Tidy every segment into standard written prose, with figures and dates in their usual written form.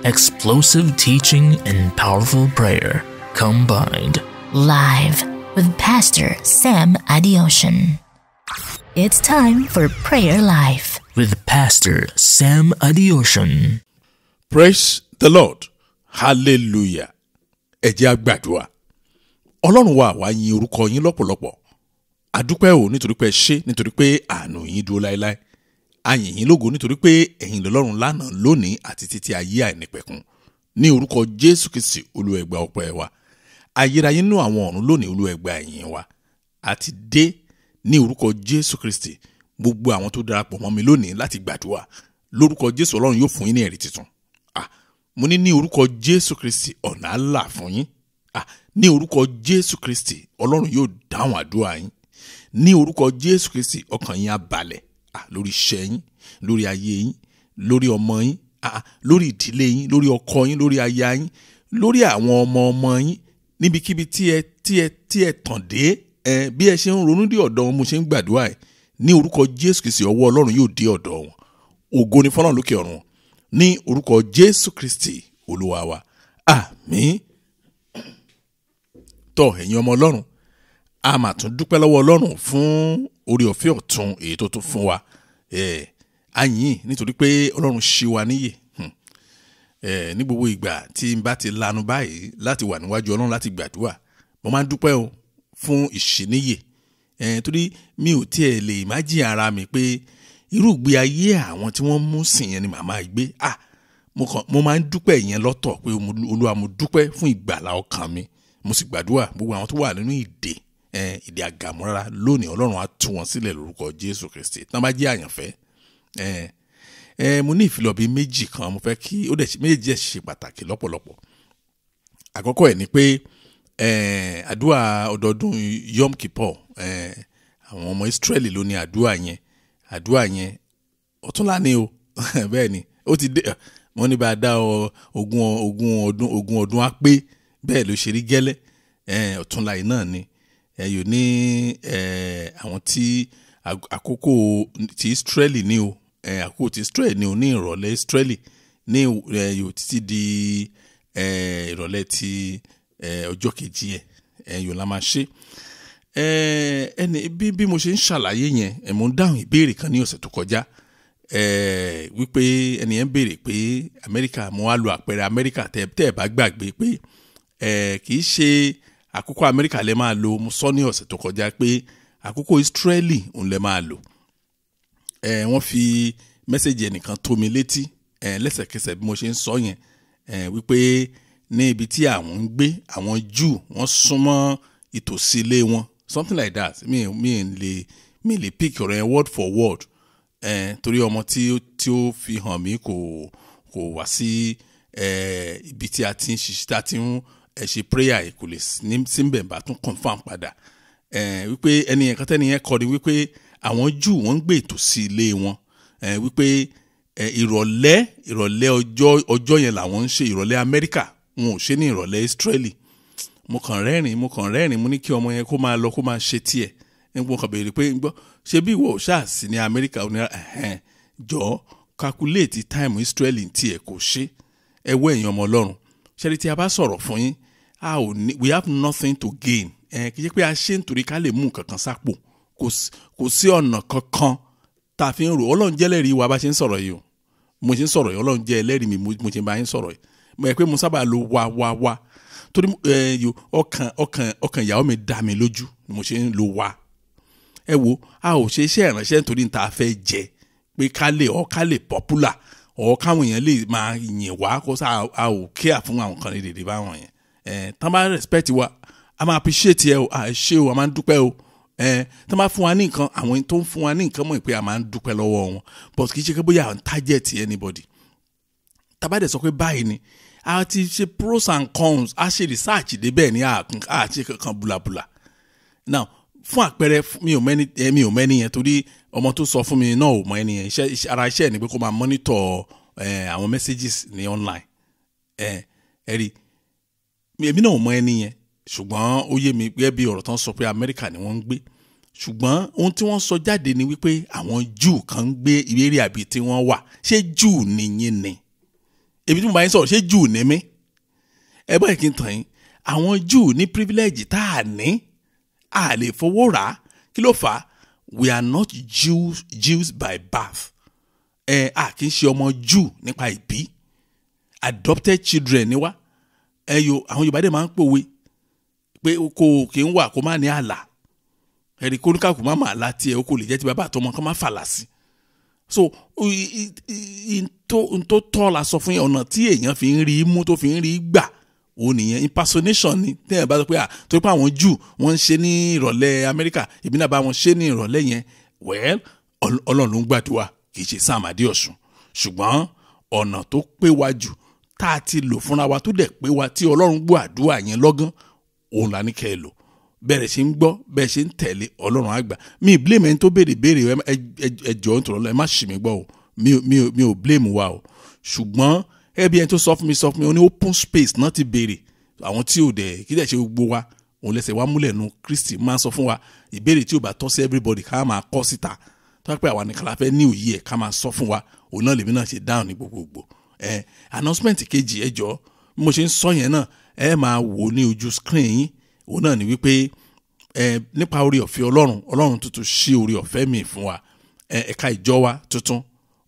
Explosive teaching and powerful prayer combined. Live with Pastor Sam Adeosun. It's time for Prayer Life with Pastor Sam Adeosun. Praise the Lord. Hallelujah. Ẹ jẹ́ á gbàdúrà. Ọlọ́run wa, àwa yin orúkọ yín lọ́pọ̀lọpọ̀. A dúpẹ́ o nítorí pé ẹ ṣé, nítorí pé àánú yín dúró láéláé. A yìn yín lógo nítorí pé ẹ̀yin lọ́lọ́run lánàá, lónìí àti títí ayé àìnípẹ̀kun. Ní orúkọ Jésù Kristi, Olúwa, ẹ gba ọpẹ́ wa. Ayérayé nínú àwọn ọ̀run lónìí, Olúwa, ẹ gba ìyìn wa. Àti dé ní orúkọ Jésù Kristi. Gbogbo àwọn tó darapọ̀ mọ́ mi lónìí láti gbàdúrà, lórúkọ Jésù, Ọlọ́run yóò fún yín ní ẹ̀rí tuntun. Ah, mo ní ní orúkọ Jésù Kristi, ọ̀nà á là fún yín. Ah, ní orúkọ Jésù Kristi, Ọlọ́run yóò dáhùn àdúrà yín. Ní orúkọ Jésù Kristi, ọkàn yín á balẹ̀. Ah, lórí iṣẹ́ yín, lórí ayé yín, lórí ọmọ yín, ah, lórí ìdílé yín, lórí ọkọ yín, lórí aya yín, lórí àwọn ọmọ ọmọ yín, níbikíbi tí ẹ tàn dé ẹ, bí ẹ ṣe ń ronú dé ọ̀dọ̀ wọn, mo ṣe ń gbàdúrà ẹ, ní orúkọ Jésù Kristi, ọwọ́ Ọlọ́run yóò dé ọ̀dọ̀ wọn. Ògo ni fọ́lọ́run lókè ọ̀run. Ní orúkọ Jésù Kristi Olúwa wa, àmín. Tọ́, ẹ̀yin ọmọ Ọlọ́run, a mà tún dúpẹ́ lọ́wọ́ Ọlọ́run fún orí ọ̀fẹ́ ọ̀tun èyí tó tún fún wa. Ẹ̀ a yìn nítorí pé Ọlọ́run ṣí wa níyè. Ní gbogbo ìgbà tí n bá ti lanu báyìí láti wà níwájú Ọlọ́run láti gbàdúrà, mo máa ń dúpẹ́ o fún ìṣíníyè, torí mi ò tiẹ̀ lè imagine ara mi pé irú ìgbé ayé àwọn tí wọ́n mú sìn yẹn ni màmá gbé. Ah, mo kàn mo máa ń dúpẹ́ yẹn lọ́tọ̀ pé Olúwa, mo dúpẹ́ fún ìgbàlà ọkàn mi. Mo sì gbàdúrà, gbogbo àwọn tó wà nínú ìdè, ìdè àgàmọ́ra lónìí, Ọlọ́run á tú wọn sílẹ̀ lórúkọ Jésù Kristi tí wọ́n bá jẹ́ àyànfẹ́. Ẹ ẹ mo ní ìfilọ̀ bíi méjì kan, mo fẹ́ kí ó dẹ̀ méjì ẹ̀ ṣe pàtàkì lọ́pọ̀lọpọ̀. Àkọ́kọ́ ẹ̀ ni pé àdúrà ọdọọdún Yom Kippur, àwọn ọmọ Israẹli ló ní àdúrà yẹn. Àdúrà yẹn ọ̀túnla ni o. Bẹ́ẹ̀ ni, ó ti dé. Wọ́n ní bá a dá 20 ọdún, 20 ọdún á pé. Bẹ́ẹ̀ ló ṣe rí gẹ́lẹ́. Ọ̀túnla yìí náà ni ẹ yóò ní àwọn tí àkókò ti Israẹli ní o, àkókò ti Israẹli ní o, ní ìrọ̀lẹ́ Israẹli ní yóò títí di ìrọ̀lẹ́ ti ọjọ́ kejì ẹ yóò la máa ṣe. Ẹni bí mo ṣe ń ṣàlàyé yẹn, mo ń dáhùn ìbéèrè kan ní ọ̀sẹ̀ tó kọjá wípé ẹni yẹn ń béèrè pé Amẹ́ríkà, mo wá lo àpẹẹrẹ Amẹ́ríkà. Tẹ́ ẹ bá gbàgbé pé kì í ṣe àkókò Amẹ́ríkà lẹ máa lo. Mo sọ ní ọ̀sẹ̀ tó kọjá pé àkókò Israẹli òun lẹ máa lò. Wọ́n fi message ẹnìkan tó mi létí lẹ́sẹ̀kẹsẹ̀ bí mo ṣe ń sọ yẹn, wípé ní ibi tí àwọn ń gbé, àwọn Júù wọ́n súnmọ́ ìtòsí ilé wọn, something like that. Mi lè pick ọ̀rọ̀ yẹn word for word, torí ọmọ tí ó fi hàn mí kò wá sí ibi tí a ti ń ṣiṣẹ́, tí a ti ń ṣe prayer yìí, kò lè ní síbẹ̀ bá tún confirm padà, wípé ẹni yẹn kan tẹ́ni yẹn kọ́ ni wípé àwọn Júù wọ́n ń gbé ìtòsí ilé wọn, wípé ìrọ̀lẹ́ ọjọ́ yẹn làwọn ń ṣe, ìrọ̀lẹ́ Amẹ́ríkà, wọn ò ṣe ní ìrọ̀lẹ́ Israeli. Mo kàn rẹ́rìn, mo kàn rẹ́rìn. Mo ní kí ọmọ yẹn kó máa lọ, kó máa ṣe tiẹ̀. Mo kàn béèrè pé, gbọ́, ṣé bí ìwọ ò ṣáà sí ní Amẹ́ríkà? Ó ní ẹ̀hẹ́n, jọ calculate time Israeli tiẹ̀ kò ṣe. Ẹ wọ, ẹ̀yin ọmọ Ọlọ́run, ṣẹ́ni tí a bá sọ̀rọ̀ fún yín, a ò ní, we have nothing to gain. Ẹ kì í ṣe pé a ṣe nítorí ká lè mú nǹkan kan sápò. Kò sí ọ̀nà kankan tá a fi ń rò. Ọlọ́run jẹ́ ẹlẹ́rìí wa bá ṣe ń sọ̀rọ̀ yìí o. Mo ṣe ń sọ̀rọ̀ yìí, Ọlọ́run jẹ́ ẹlẹ́rìí mi. Mo ṣe ń bá yín sọ̀rọ̀ yìí, mo yẹ pé mo sábà lo wa wa wa torí ẹ yo ọkàn ìyàwó mi dá mi lójú ni mo ṣe ń lo wa. Ẹ wo, a ò ṣe iṣẹ́ ìránṣẹ́ nítorí níta fẹ́ jẹ pé ká lè popular ọ̀, káwọn èèyàn lè máa yìn wá kó sá. A ò kíà fún àwọn kan lè dèdè báwọn yẹn. Ẹ tán bá respect wa, a máa appreciate ẹ o. À ẹ ṣé o, a máa ń dúpẹ́ o. Ẹ tán bá fún wa ní nǹkan, àwọn tó ń fún wa ní nǹkan mọ̀ pé a máa ń dúpẹ́ lọ́wọ́ wọn, but kì í ṣe pé bóyá à ń target anybody. Tá bá dẹ̀ sọ pé báyìí ni, a ti ṣe pros and cons, a ṣe research débẹ̀ ní a ṣe kankan búlabúla. Now, fún àpẹẹrẹ, mi ò mẹ́ni yẹn, torí ọmọ tó sọ fún mi náà ò mọ ẹni yẹn. Ara iṣẹ́ ẹ̀ ni pé kó máa monitor àwọn messages ní online. Ẹ rí, èmi náà ò mọ ẹni yẹn, ṣùgbọ́n ó yé mi gẹ́gẹ́ bí ọ̀rọ̀ tán sọ pé Amẹ́ríkà ni wọ́n ń gbé. Ṣùgbọ́n ohun tí wọ́n sọ jáde ni wípé àwọn Júù kan ń gbé ìrírí àbí tí wọ́n wà. Ṣé Júù nìyẹn ni? Èmi tí mo bá yín sọ̀rọ̀, ṣé Júù ní mí? Ẹ bá yẹ kí n tàn yín, àwọn Júù ní privilege tá a ní, a lè fowó rà á. Kí ló fà á? We are not Jews by birth. Ẹ a kì í ṣe ọmọ Júù nípa ìbí, adopted children ni wá. Ẹ yo, àwọn Yorùbá dẹ̀ máa ń pòwe pé kò kì í wà kó má ní àlà. Ẹ̀rí kóníkàkù má máa la tiẹ̀, o kò lè jẹ́ ti bàbá àtọmọ kó má fàlà sí. So n tó tọ́ la sọ fún yẹn, ọ̀nà tí èèyàn fi ń rí mú tó fi ń rí gbà ó nìyẹn. Impersonation ni. Téèyàn bá sọ pé à torí pé àwọn Júù wọ́n ń ṣe ní ìrọ̀lẹ́ Amẹ́ríkà, èmi náà bá wọn ṣe ní ìrọ̀lẹ́ yẹn, well, Ọlọ́run ló ń gbàdúrà, kì í ṣe Sam Adéọ̀sùn. Ṣùgbọ́n ọ̀nà tó pé wa jù tá a ti lò fúnra wa tó dẹ̀ pé wa tí Ọlọ́run gbọ́ àdúrà yẹn lọ́gán, òun là ní kẹ́ ẹ lò. Bẹ́ẹ̀ ṣe ń gbọ́, bẹ́ẹ̀ ṣe ń tẹ̀lé, Ọlọ́run á gbà. Mi blame ẹni tó béèrè béèrè, ẹ jọ̀ọ́ nítorí Ọlọ́run, ẹ má ṣì mí gbọ́ o. Mi ò blame wa o. Ṣùgbọ́n ẹbí ẹni tó sọ fún mi, ó ní open space náà ti béèrè. Àwọn tí ò dẹ̀ kí dẹ̀ ṣe gbogbo wa, òun lẹ́sẹ̀ wa múlẹ̀ nu Kristi máa ń sọ fún wa, ìbéèrè tí ò bá tọ́ sí everybody ká máa kọ́ síta. Tó bá pẹ́ àwa nìkan la fẹ́ ní òye ẹ̀ ká máa sọ fún wa, òun náà lèmi náà ṣe dáhùn ní gbogbogbò. Announcement kejì, ẹ jọ̀ọ́, bí mo ṣe ń sọ yẹn náà, ẹ máa wò ní ojú screen yín. Òun náà ni wípé nípa orí ọ̀fẹ́ Ọlọ́run, Ọlọ́run tuntun ṣí orí ọ̀fẹ́ mi fún wa. Ẹ̀ka ìjọ wa tuntun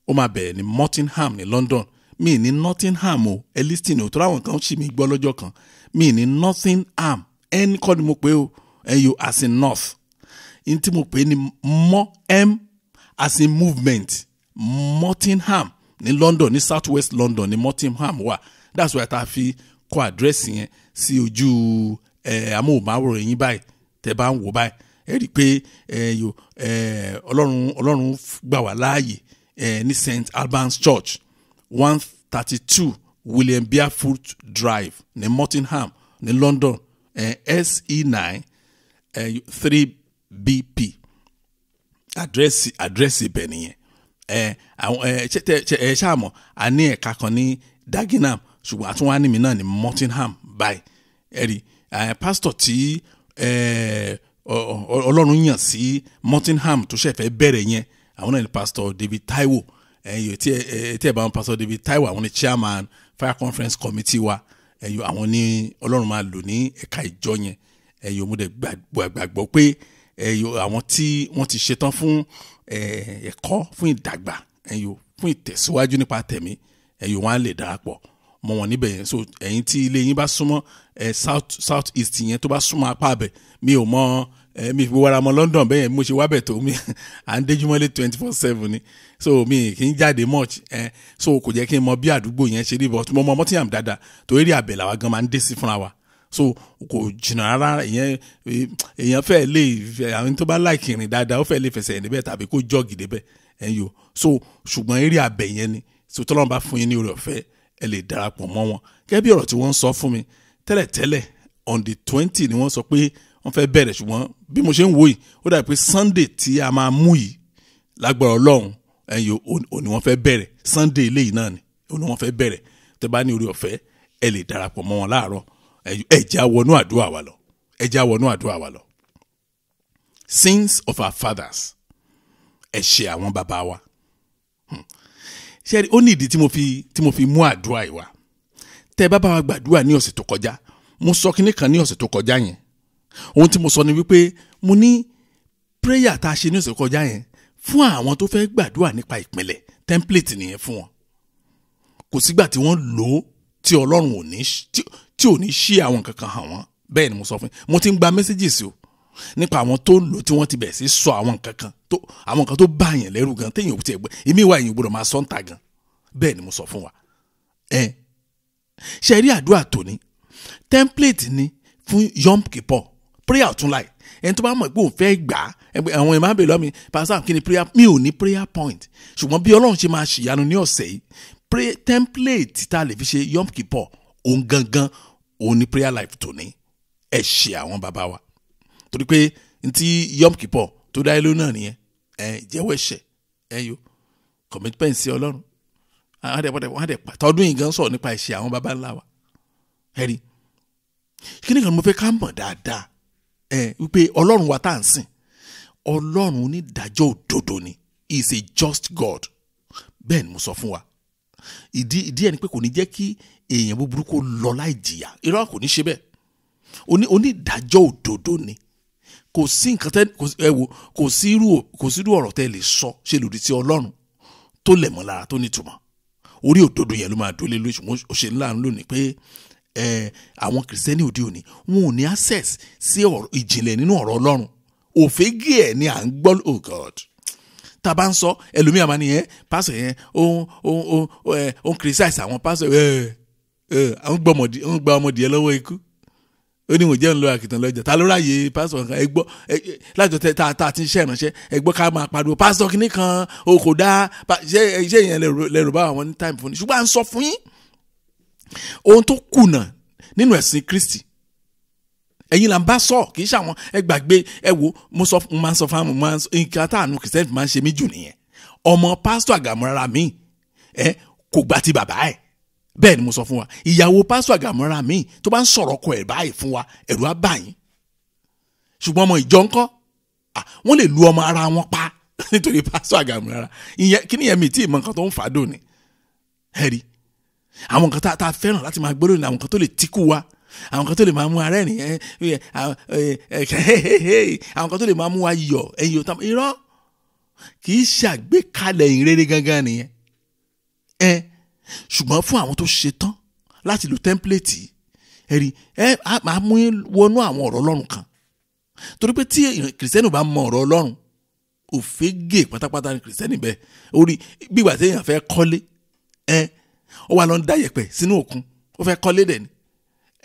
ó máa bẹ̀rẹ̀ ní Mottingham ní London. Mi ní Nottingham o, ẹ listen o, torí àwọn kan ṣì mí gbọ́ lọ́jọ́ kan. Mi ní Nottingham, ẹni kọ́ ni mo pè o, ẹ yo as in north. N tí mo pè ní mọ́ M as in movement, Mottingham ní London, ní South West London ní Mottingham wà. That's why ta fi kọ àdírẹ́sì yẹn sí ojú amóhùnmáwòrán yín báyìí. Tẹ́ bá ń wò báyìí, ẹ rí i pé Ọlọ́run gbà wá láàyè ní St Albans Church, 132 William Barefoot Drive ní Mottingham ní London, SE9 3BP. Àdírẹ́sì ibẹ̀ nìyẹn. Ẹ ṣáà mọ̀, a ní ẹ̀ka kan ní Dagenham, ṣùgbọ́n àtúnwá ní mi náà ní Mottingham báyìí. Ẹ rí pásítọ̀ tí Ọlọ́run yàn sí Mottingham tó ṣẹ̀ fẹ́ bẹ̀rẹ̀ yẹn, àwọn náà ní Pastor David Taiwo. Tí ẹ bá wọn, Pastor David Taiwo, àwọn ní chairman Fire Conference Committee wa. Àwọn ní Ọlọ́run máa lò ní ẹ̀ka ìjọ yẹn. Mo dẹ̀ gbàgbọ́ pé àwọn tí wọ́n ti ṣetán fún ẹ̀kọ́, fún ìdàgbà, fún ìtẹ̀síwájú nípa tẹ̀mí, wọ́n á lè darapọ̀ mọ́ wọn níbẹ̀ yẹn. So ẹ̀yin tí ilé yín bá súnmọ́ south east yẹn, tó bá súnmọ́ apá abẹ, mi ò mọ mi fi wàrà mọ London bẹ́ẹ̀ yẹn, bí mo ṣe wá bẹ̀ tó mi à ń déjúmọ́lé 24/7 ni, so mi kì í jáde much, so kò jẹ́ kí n mọ bí àdúgbò yẹn ṣe rí, but mo mọ Mottingham dáadáa torí rí àbẹ̀ làwa gan máa ń dé sí fúnra wa, so kò jìnnà rárá. Ìyẹn èèyàn fẹ́ lè, àwọn tó bá like ìrìn dáadáa, ó fẹ́ lè fẹsẹ̀ níbẹ̀ tàbí kó jog débẹ̀ ẹ̀yìn o. So ṣùgbọ́n eré abẹ yẹn ni. So tọ́lọ́run bá fún yín ní oore ọ̀fẹ́, ẹ lè darapọ̀ mọ́ wọn. Gẹ́gẹ́ bí ọ̀rọ̀ tí wọ́n ń sọ fún mi tẹ́lẹ̀tẹ́lẹ̀, on the 20 ni wọ́n sọ pé wọ́n fẹ́ bẹ̀rẹ̀, ṣùgbọ́n bí mo ṣe ń wò yìí, ó dàbí pé Sunday tí a máa mú yìí, lágbára Ọlọ́run, ẹ̀yìn òní wọ́n fẹ́ bẹ̀rẹ̀. Sunday eléyìí náà ni òní wọ́n fẹ́ bẹ̀rẹ̀. Tẹ́ bá ní oore ọ̀fẹ́, ẹ lè darapọ̀ mọ́ wọn láàárọ̀. Ẹ jẹ́ á wọnú àdúrà wa lọ. Ẹ jẹ́ á wọnú àdúrà wa lọ. Sins of our fathers, ẹ̀ṣẹ̀ àwọn bàbá wa. Ṣé ó ní ìdí tí mo fi mú àdúrà yìí wá? Tẹ́ bá bá wa gbàdúrà ní ọ̀sẹ̀ tó kọjá, mo sọ kinní kan ní ọ̀sẹ̀ tó kọjá yẹn. Ohun tí mo sọ ni wípé mo ní prayer tá a ṣe ní ọ̀sẹ̀ tó kọjá yẹn, fún àwọn tó fẹ́ gbàdúrà nípa ìpìlẹ̀, template nìyẹn fún wọn. Kò sígbà tí wọ́n lò ó tí Ọlọ́run ò ní tí ò ní ṣí àwọn kankan hàn wọ́n. Bẹ́ẹ̀ ni mo sọ fún yín. Mo ti ń gba messages o nípa àwọn tó ń lò tí wọ́n ti bẹ̀rẹ̀ sí sọ àwọn nǹkan kan tó, àwọn nǹkan tó bá yẹn lẹ́rù gan téèyàn ò tiẹ̀ gbọ́. Èmi wà, èèyàn gbọ́dọ̀ máa sọ ń ta gan. Bẹ́ẹ̀ ni mo sọ fún wa. Ẹ ṣe rí àdúrà tòní, template ni fún Yom Kippur prayer ọ̀tún láì. Ẹni tó bá mọ̀ pé òun fẹ́ gbà á, àwọn èèyàn máa ń bèèrè lọ́mi, "Pastor, kí ni prayer?" Mi ò ní prayer point, ṣùgbọ́n bí Ọlọ́run ṣe máa ṣìyanu ní ọ̀sẹ̀ yìí, pray template tá a lè fi ṣe Yom Kippur, òun gangan òun ni prayer life tòní, ẹ̀ṣẹ̀ àwọn bàbá wa. Torí pé ntí Yom Kippur tó dá ilé náà nìyẹn. Ẹ jẹ́wọ́ ẹ̀ṣẹ̀, ẹ yo commitment sí Ọlọ́run. Wọ́n á dẹ̀ tọdún yìí gan sọ̀rọ̀ nípa ẹ̀ṣẹ̀ àwọn baba ńlá wa. Ẹ rí kí ni kan mo fẹ́ ká mọ̀ dáadáa ẹ, wípé Ọlọ́run wa tá à ń sìn, Ọlọ́run onídàájọ́ òdodo ni. He is a just God. Bẹ́ẹ̀ ni mo sọ fún wa. Ìdí ẹ̀ ni pé kò ní jẹ́ kí èèyàn búburú kó lọ láì jìyà. Irọ́, kò ní ṣe bẹ́ẹ̀. Onídàájọ́ òdodo ni. Kò sí nǹkan tẹ́ ẹ wò, kò sí irú ọ̀rọ̀ tẹ́ lè sọ ṣe lòdì sí Ọlọ́run tó lẹ̀ mọ́ lára tó nítumọ̀. Orí òdodo yẹn ló máa dúró lé lórí. Ṣùgbọ́n ó ṣe ńlá lónìí pé àwọn kìrìsìtẹ́nì òde òní, wọn ò ní access sí ọ̀rọ̀ ìjìnlẹ̀ nínú ọ̀rọ̀ Ọlọ́run. Òfégè ẹ̀ ni à ń gbọ́. Oh God, tá a bá ń sọ, ẹlòmíà máa nìyẹn, pásọ̀ yẹn ó ń criticize àwọn pásọ̀ ẹ̀ ẹ̀ àwọn gba ọmọdé ẹ lọ́wọ́ ikú, ó ní wọ́n jẹ́ ń lọ àkìtàn lọ́jà. Ta ló ráàyè pásọ̀ kan? Ẹ gbọ́, lájọ tẹ tá a ti ń ṣe ìránṣẹ́, ẹ gbọ́ ká máa pariwo pásọ̀ kìíní kan o kò dáa. Ṣé ìyẹn lẹ́rù bá àwọn ní time fún ni? Ṣùgbọ́n à ń sọ fún yín ohun tó kùnà nínú ẹ̀sìn Kristi, ẹ̀yin là ń bá sọ, kì í ṣe àwọn. Ẹ gbàgbé, ẹ wo, mo sọ, mo máa ń sọ fún àwọn, mo máa ń sọ nǹkan táànù kìrìsìtẹ́nì máa ń ṣe mí jù nìyẹn. Ọmọ pásítọ̀ àgàmọ́ra mi ẹ kò gbà ti bàbá ẹ̀. Bẹ́ẹ̀ ni mo sọ fún wa. Ìyàwó pásítọ̀ àgàmọ́ra mi tó bá ń sọ̀rọ̀ ọkọ ẹ̀ báyìí fún wa, ẹ̀rù á bà yín. Ṣùgbọ́n ọmọ ìjọ ńkọ́? Wọ́n lè lu ọmọ ara wọn pa nítorí pásítọ̀ àgàmọ́ra. Ìyẹn kí nìyẹn? Mi tí ì mọ nǹkan tó ń fà á dòní. Ẹ rí àwọn nǹkan tá a fẹ́ràn láti máa gbọ́dọ̀ ní àwọn nǹkan tó lè tíkù wa, àwọn nǹkan tó lè máa mú ara ẹ̀rìn, àwọn nǹkan tó lè máa mú wa yọ̀ ẹ̀yìn òtá. Irọ́, kì í ṣàgbékalẹ̀ ìrere gangan nìyẹn ẹ. Ṣùgbọ́n fún àwọn tó ṣe tán láti lo template, ẹ rí ẹ máa mú wọnú àwọn ọ̀rọ̀ Ọlọ́run kan, torí pé tí kìrìsìtẹ́nì bá mọ ọ̀rọ̀ Ọlọ́run, òfégè pátápátá ni kìrìsìtẹ́nì bẹ́ẹ̀. Orí gbígbà tí èèyàn fẹ́ kọ́lé, ẹ ó wà lọ ń dá yẹ̀pẹ̀ sínú òkun, ó fẹ́ kọ́lé dẹ̀ ni.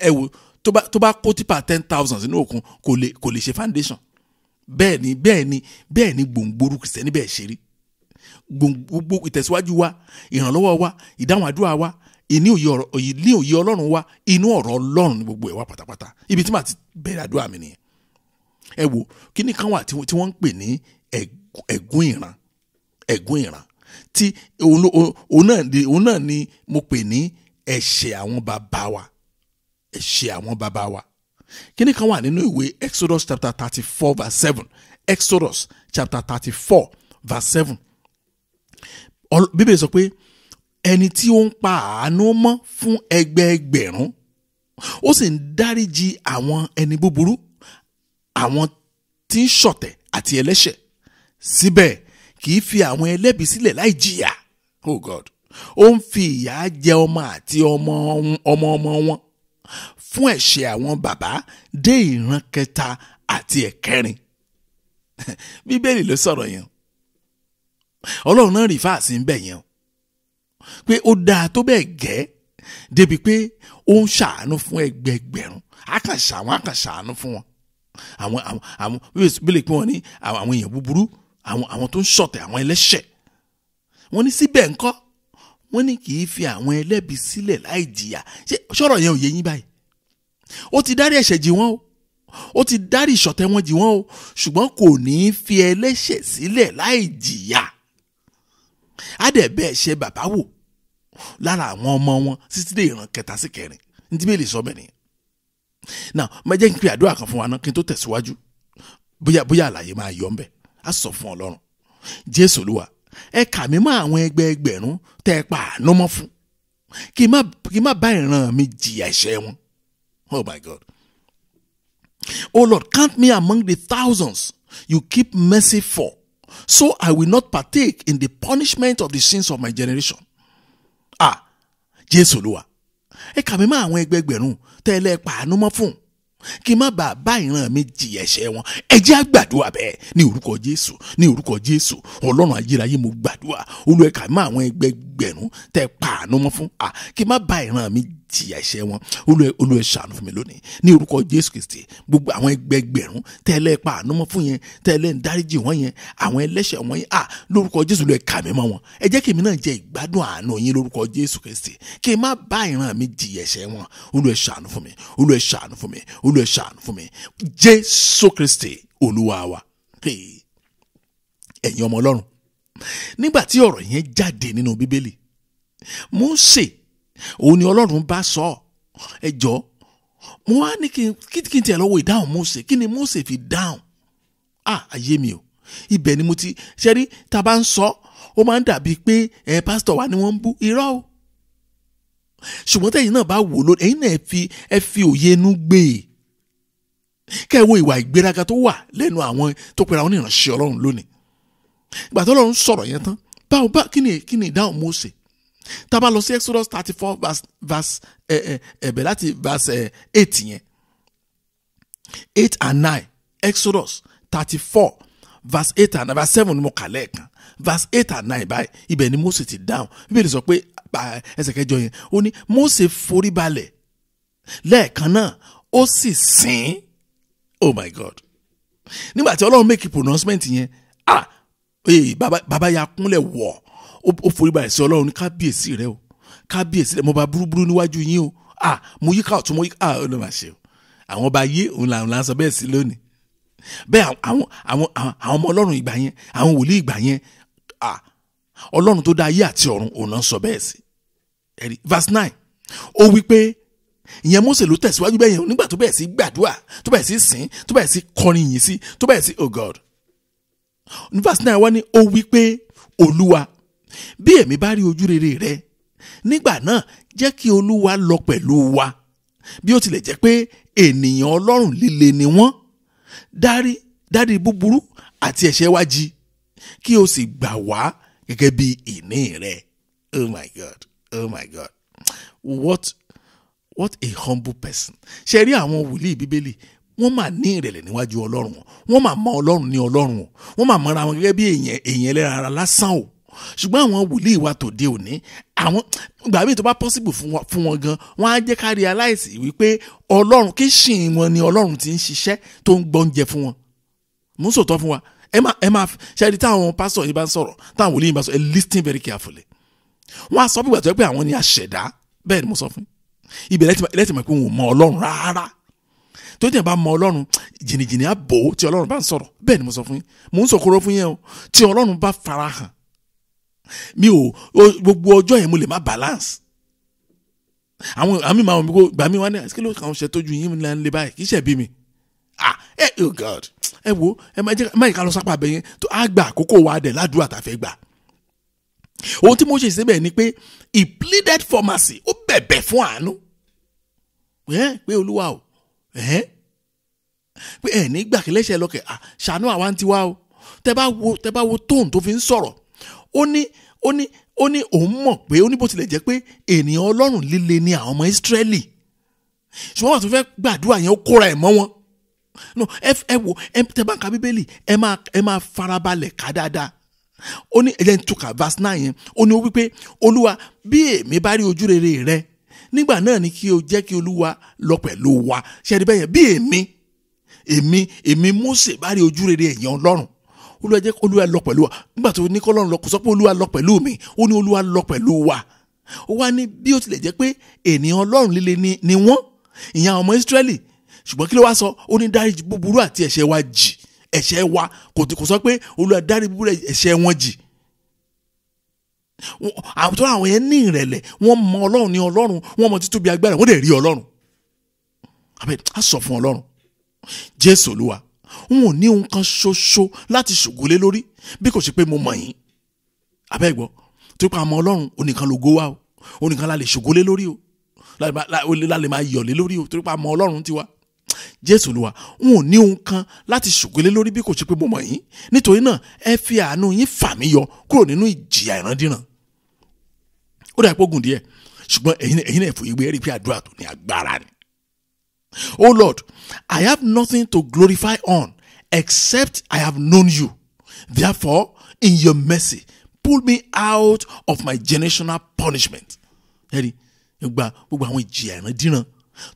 Ẹ wo, tó bá kó tipa 10,000 sínú òkun, kò lè ṣe foundation. Bẹ́ẹ̀ ni gbòǹgbòrú kìrìsìtẹ́nì bẹ́ẹ̀ ṣe rí. Gbogbo ìtẹ̀síwájú wa, ìrànlọ́wọ́ wa, ìdáhùn àdúrà wa, ìní òye ọ̀rọ̀, ìní òye Ọlọ́run wa, inú ọ̀rọ̀ Ọlọ́run ní gbogbo ẹ̀ wá pátápátá. Ibi tí màá ti bẹ̀rẹ̀ àdúrà mi nìyẹn. Ẹ wo, kíní kan wà tí wọ́n ń pè ní ẹ̀gún ìran. Ẹ̀gún ìran tí òun náà ni mo pè ní ẹ̀ṣẹ̀ àwọn bàbá wa, ẹ̀ṣẹ̀ àwọn bàbá wa. Kíní kan wà nínú ìwé Exodus chapter 34 verse 7. Exodus chapter 34 verse 7. Bíbélì sọ pé ẹni tí ó ń pa àánú mọ́ fún ẹgbẹẹgbẹ̀rún, ó sì ń dáríjì àwọn ẹni búburú, àwọn tí ń ṣọ̀tẹ̀ àti ẹlẹ́ṣẹ̀, síbẹ̀ kì í fi àwọn ẹlẹ́bi sílẹ̀ láì jìyà. Oh God, ó ń fi ìyà jẹ ọmọ àti ọmọ ọmọ ọmọ wọn fún ẹ̀ṣẹ̀ àwọn bàbá dé ìran kẹta àti ẹ̀kẹrin. Bíbélì ló sọ̀rọ̀ yẹn. Ọlọ́run náà rí fáàsì ń bẹ̀ yẹn o, pé ó dáa tó bẹ́ẹ̀ gẹ́ débi pé ó ń ṣàánú fún ẹgbẹẹgbẹ̀rún. Á kàn ṣàwọn, á kàn ṣàánú fún wọn. Àwọn bíbélì pé wọ́n ní àwọn èèyàn búburú, àwọn tó ń ṣọ̀tẹ̀, àwọn ẹlẹ́ṣẹ̀, wọ́n ní síbẹ̀ ńkọ́, wọ́n ní kì í fi àwọn ẹlẹ́bi sílẹ̀ láì jìyà. Ṣé ṣọ́rọ̀ yẹn ò yé yín báyìí? Ó ti dárí ẹ̀ṣẹ̀ jì wọ́n o, ó ti dárí ìṣọ̀tẹ̀ wọn jì wọ́n o, ṣùgbọ́n kò ní í fi ẹlẹ́ṣẹ̀ sílẹ̀ láì jìyà. Á dẹ̀ bẹ́ẹ̀ ṣe bàbá wò lára àwọn ọmọ wọn títí dé ìran kẹta sí kẹrin. Ní tí bẹ́ẹ̀ lè sọ bẹ́ẹ̀ nìyẹn. Now, má jẹ́ kí n pe àdúrà kan fún wa náà kí n tó tẹ̀síwájú. Bóyá àlàyé máa yọ ńbẹ̀. Á sọ fún Ọlọ́run: Jésù Olúwa, ẹ kà mí mọ́ àwọn ẹgbẹẹgbẹ̀rún tẹ́ ẹ pa àánú mọ́ fún, kí n má bá ìran mi jìyà ẹ̀ṣẹ̀ wọn. Oh my God. Oh Lord, count me among the thousands you keep mercy for, so I will not partake in the punishment of the sins of my generation. Ah, Jésù Olúwa, ẹ kà mí mọ́ àwọn ẹgbẹẹgbẹ̀rún tẹ́ ẹ lẹ́ pa àánú mọ́ fún, kí n má bàa bá ìran mi jìyà ẹ̀ṣẹ̀ wọn. Ẹ jẹ́ á gbàdúrà bẹ́ẹ̀ ní orúkọ Jésù. Ní orúkọ Jésù, Ọlọ́run ayérayé, mo gbàdúrà. Olúwa, ẹ kà mí mọ́ àwọn ẹgbẹẹgbẹ̀rún tẹ́ ẹ pa àánú mọ́ fún, ah, kí n má bá ìran mi jìyà ẹ̀ṣẹ̀ wọn. Olúwa, ṣàánú fún mi lónìí ní orúkọ Jésù Kristi. Gbogbo àwọn ẹgbẹẹgbẹ̀rún tẹ́ ẹ lẹ́ pa àánú mọ́ fún yẹn, tẹ́ ẹ lẹ́ ń dáríjì wọ́n yẹn, àwọn ẹlẹ́ṣẹ̀ wọn yẹn, ah, lórúkọ Jésù, Olúwa, kà mí mọ́ wọn. Ẹ jẹ́ kí èmi náà jẹ ìgbádùn àánú yín lórúkọ Jésù Kristi, kí n má bá ìran mi jìyà ẹ̀ṣẹ̀ wọn. Olúwa, ṣàánú fún mi. Olúwa, ṣàánú fún mi. Olúwa, ṣàánú fún mi. Jésù Kristi Olúwa wa. Hey. Ẹ̀yin ọmọ Ọlọ́run, nígbà tí ọ̀rọ̀ yẹn jáde nínú Bíbélì, Mósè òun ni Ọlọ́run bá sọ. Ẹ jọ, mo wá ní kí n tiẹ̀ lọ́wọ́ ìdáhùn Mósè. Kí ni Mósè fi dáhùn? Ah, ayé mi o! Ibẹ̀ ni mo ti ṣe rí tá a bá ń sọ. Ó máa ń dàbí pé ẹ pásítọ̀ wa ni wọ́n ń bú. Irọ́ o. Ṣùgbọ́n tẹ̀yin náà bá wò lónìí, ẹ̀yin náà ẹ fi òye inú gbé e. Kẹ́ ẹ wo ìwà ìgbéraga tó wà lẹ́nu àwọn tó pera wọn ní ìránṣẹ́ Ọlọ́run lónìí. Ìgbà tó Ọlọ́run sọ̀rọ̀ yẹn tán, báwo bá kí ni ìdáhùn Mósè? Tá a bá lọ sí Exodus 34 verse ẹ̀bẹ̀ láti verse 8 yẹn, 8 and 9, Exodus 34 verse 8 and verse 7 ni mo kà lẹ́ẹ̀kan, verse 8 and 9 báyìí, ibẹ̀ ni Mósè ti dáhùn. Bíbélì sọ pé ẹsẹ̀ kẹjọ yẹn, ó ní Mósè forí balẹ̀ lẹ́ẹ̀kan náà, ó sì sìn. Oh my God! Nígbà tí Ọlọ́run make pronouncement yẹn, ah, bàbá ya kúnlẹ̀ wọ̀, ó forí balẹ̀ sí Ọlọ́run ní kábíyèsí rẹ o, kábíyèsí rẹ, mo bá burúburú níwájú yín o, ah, mo yíká ọ̀tún, mo yíká, ah, ó ló máa ṣe o. Àwọn ọba yé òun làwọn là ń sọ bẹ́ẹ̀ sí lónìí. Bẹ́ẹ̀ àwọn ọmọ Ọlọ́run ìgbà yẹn, àwọn wòlíì ìgbà yẹn, ah, Ọlọ́run tó dá ayé àti ọ̀run òun náà sọ bẹ́ẹ̀ sí. Ẹ̀rí verse 9, ó wí pé ìyẹn Mósè ló tẹ̀síwájú bẹ́ẹ̀ yẹn nígbà tó bẹ̀rẹ̀ sí gbàdúrà, tó bẹ̀rẹ̀ sí sìn, tó bẹ̀rẹ̀ sí kọrin yìí sí, tó bẹ̀rẹ̀ sí, oh God. Ní verse 9 wá ní ó wí pé Olúwa, bí èmi bá rí ojú rere rẹ, nígbà náà jẹ́ kí Olúwa lọ pẹ̀lú wa, bí ó tilẹ̀ jẹ́ pé ènìyàn Ọlọ́run líle ni wọ́n, dárí búburú àti ẹ̀ṣẹ̀ wa jì, kí o sì gbà wá gẹ́gẹ́ bí ìní rẹ. Oh my God, oh my God, what a humble person. Ṣe rí àwọn wòlíì Bíbélì, wọ́n máa ní ìrẹ̀lẹ̀ níwájú Ọlọ́run, wọ́n máa mọ Ọlọ́run ní Ọlọ́run, wọ́n máa mọra wọn gẹ́gẹ́ bí èèyàn ẹlẹ́ran ara lásán o. Ṣùgbọ́n àwọn wòlíì wa tòde òní, àwọn ìgbà míì tó bá possible fún wọn gan, wọ́n á jẹ́ ká realize wípé Ọlọ́run kí ṣìn wọn ni Ọlọ́run ti ń ṣiṣẹ́ tó ń gbọ́njẹ fún wọn. Mò ń sòtọ́ fún wa, ẹ máa ṣe ẹni táwọn pásítọ̀ yìí bá ń sọ̀rọ̀, táwọn wòlíì yìí bá ń sọ̀rọ̀, ẹ listen very carefully. Wọ́n á sọ bí ìgbà tó yẹ pé àwọn ni aṣẹ̀dá, bẹ́ẹ̀ ni mo sọ fún yín. Ibẹ̀ lẹ́tì mọ̀ pé wọn ò mọ Ọlọ́run rárá. Tó tẹ̀ bá mọ Ọlọ́run, jìnnìjìnnì á bò ó tí Ọlọ́run bá ń sọ̀rọ̀, bẹ́ẹ̀ ni mo sọ fún yín. Mò ń sọ̀kòrò fún yín o, tí Ọlọ́run bá farahàn, mi ò gbogbo ọjọ́ yẹn mo lè má balance. Àwọn àmì máa ń gbà mí wá ní kí ló kàn ṣe tójú yín ní lè báyìí, kì í ṣe bí mi. Ah, oh God, ẹ wo, ẹ má yìí ká lọ sápá abẹ yẹn tó á gba àkókò wa dẹ̀ ládùúrà tá a fẹ́ gbà. Ohun tí mo ṣe síbẹ̀ ni pé he pleaded for mercy, ó bẹ̀bẹ̀ fún àánú. Pé Olúwa o, pé ẹ ní gbà kí lẹ́sẹ̀ lọ́kẹ̀, ṣàánú àwa ń tiwa o. Tẹ bá wo tóun tó fi ń sọ̀rọ̀, ó ní òun mọ̀ pé ó ní bó tilẹ̀ jẹ́ pé ènìyàn Ọlọ́run líle ni àwọn ọmọ Ísírẹ́lì, ṣùgbọ́n wọ́n tún fẹ́ gbàdúrà yẹn, ó kóra ẹ̀ mọ́ wọn. No, ẹ wo, tẹ bá ń ka Bíbélì, ẹ máa farabalẹ̀ ká dáadáa. Ó ní ẹ̀jẹ̀ ń túkà verse 9 yẹn, ó ní ó wípé Olúwa, bí èmi bá rí ojú rere rẹ, nígbà náà ni kí o jẹ́ kí Olúwa lọ pẹ̀lú wa. Ṣe ẹni bẹ́ẹ̀ yẹn, bí èmi Mósè bá rí ojú rere ẹ̀yàn Ọlọ́run, Olúwa jẹ́ Olúwa lọ pẹ̀lú wa. Nígbà tó ní kọ́lọ́run lọ, kò sọ pé Olúwa lọ pẹ̀lú mi, ó ní Olúwa lọ pẹ̀lú wa. Ó wá ní bí ó tilẹ̀ jẹ́ pé ènìyàn Ọlọ́run líle ni wọ́n, ìyẹn àwọn ọmọ Ísírẹ́lì, ṣùgbọ́n kí ló wá sọ? Ó ní dárí búburú àti ẹ̀ṣẹ̀ wa jì. Ẹ̀ṣẹ̀ wa kò sọ pé Olúwa dárí búburú ẹ̀ṣẹ̀ wọn jì. Àwọn àwọn yẹn ní ìrẹ̀lẹ̀, wọ́n mọ Ọlọ́run ní Ọlọ́run, wọ́n mọ títóbi agbára, wọ́n dẹ̀ rí Ọlọ́run. Àbẹ̀ á sọ fún Ọlọ́run, Jésù Olúwa, n ò ní ohun kan ṣoṣo láti ṣògo lé lórí bí kò ṣe pé mo mọ̀ yín. Àbẹ́ gbọ́, tó pa àmọ́ Ọlọ́run, onìkan lógo wa o, onìkan la lè ṣògo lé lórí o, la lè máa yọ̀ lé lórí o, tó pa àmọ́ Ọlọ́run tiwa. Jésù Olúwa, n ò ní ohun kan láti ṣògo lé lórí bí kò ṣe pé mo mọ̀ yín. Nítorí náà ẹ fi àánú yín fà mí yọ kúrò nínú ìjìyà ìrandíran. Ó dà pé ogun díẹ̀, ṣùgbọ́n ẹ̀yin náà fòye gbé ẹ rí pé àdúrà tó ní agbára ni. Oh Lord, I have nothing to glorify on except I have known you. Therefore, in your mercy, pull me out of my generational punishment. Ẹ̀rí, gbogbo àwọn ìjìyà ìrandíran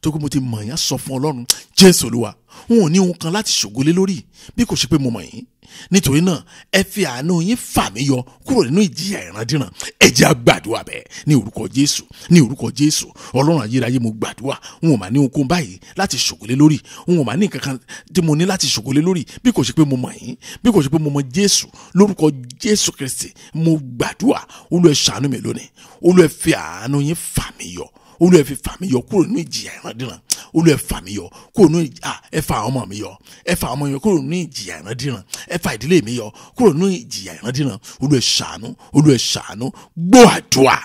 tó kí mo ti mọ̀ yín, sọ fún Ọlọ́run, Jésù Olúwa, n ò ní ohun kan láti ṣògo lé lórí bí kò ṣe pé mo mọ̀ yín. Nítorí náà ẹ fi àánú yín fà mí yọ kúrò nínú ìjìyà ìrandíran. Ẹ jẹ́ á gbàdúrà bẹ́ẹ̀ ní orúkọ Jésù, ní orúkọ Jésù. Ọlọ́run ayérayé, mo gbàdúrà, n ò mà ní ohunkóhun báyìí láti ṣògo lé lórí, n ò mà ní nǹkan kan tí mo ní láti ṣògo lé lórí bí kò ṣe pé mo mọ̀ yín, bí kò ṣe pé mo mọ̀ Jésù. Lórúkọ Jésù Kristi mo gbàdúrà, Olúwa ẹ ṣàánú mi lónìí, Olúwa ẹ fi àánú yín fà mí yọ, Olúwa ẹ fi fà mí yọ kúrò nínú ìjìyà ìrandíran. Olúwa ẹ fà mí yọ kúrò ní, ẹ fà àwọn ọmọ mi yọ, ẹ fà àwọn ọmọ yọ kúrò ní ìjìyà ìrandíran, ẹ fà ìdílé mi yọ kúrò ní ìjìyà ìrandíran. Olúwa ẹ ṣàánú, Olúwa ẹ ṣàánú, gbọ́ àdúrà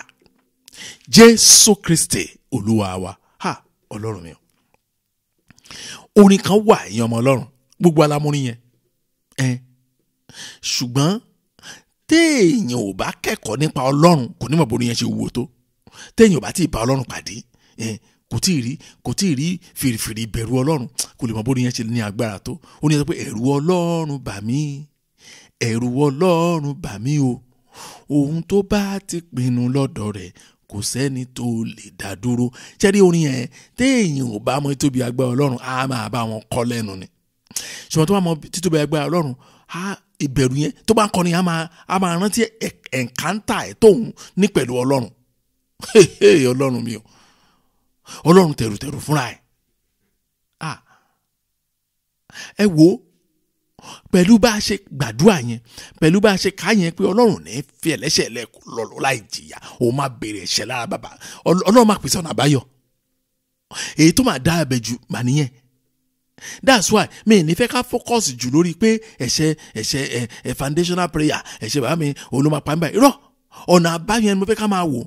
Jésù Kristi Olúwa wa. Ha, Ọlọ́run mi o. Orin kan wà, ẹ̀yin ọmọ Ọlọ́run, gbogbo alámúrin yẹn ẹ, ṣùgbọ́n téèyàn ò bá kẹ́kọ̀ọ́ nípa Ọlọ́run kò ní mọ̀ bórí yẹn ṣe wúwo tó. Téèyàn ò bá tí ì bá Ọlọ́run pàdé, kò tí ì rí fìrìfìrì ìbẹ̀rù Ọlọ́run, kò lè mọ̀ bórí yẹn ṣe ní agbára tó. Ó ní ẹ sọ pé ẹ̀rù Ọlọ́run bà mí, ẹ̀rù Ọlọ́run bà mí o, ohun tó bá ti pinnu lọ́dọ̀ rẹ̀ kò sẹ́ni tó lè dá dúró. Ṣẹ́rí orin yẹn, téèyàn ò bá mọ títóbi agbára Ọlọ́run á máa bá wọn kọ́ lẹ́nu ni. Ṣùgbọ́n tó bá mọ títóbi agbára Ọlọ́run, á ìbẹ̀rù yẹn tó bá ń kọrin á máa rántí ẹ̀ǹkántà ẹ̀ tóun ní pẹ̀lú Ọlọ́run. Ọlọ́run mi o, Ọlọ́run tẹ̀rùtẹ̀rù fúnra ẹ̀. Ẹ wo, pẹ̀lú bá a ṣe gbàdúrà yẹn, pẹ̀lú bá a ṣe ká yẹn pé Ọlọ́run ní fi ẹlẹ́ṣẹ̀ lọ láì jìyà, òun máa béèrè ẹ̀ṣẹ̀ lára bàbá, Ọlọ́run máa pèsè ọ̀nà àbáyọ. Èyí tó máa dá abẹ jù mà nìyẹn. That's why mi ní fẹ́ ká focus jù lórí pé ẹ̀ṣẹ̀ ẹ̀ṣẹ̀ ẹ̀ foundational prayer, ẹ̀ṣẹ̀ bàbá mi òun ló máa pa mí báyìí. Irọ́, ọ̀nà àbáyọ yẹn ni mo fẹ́ ká máa wò.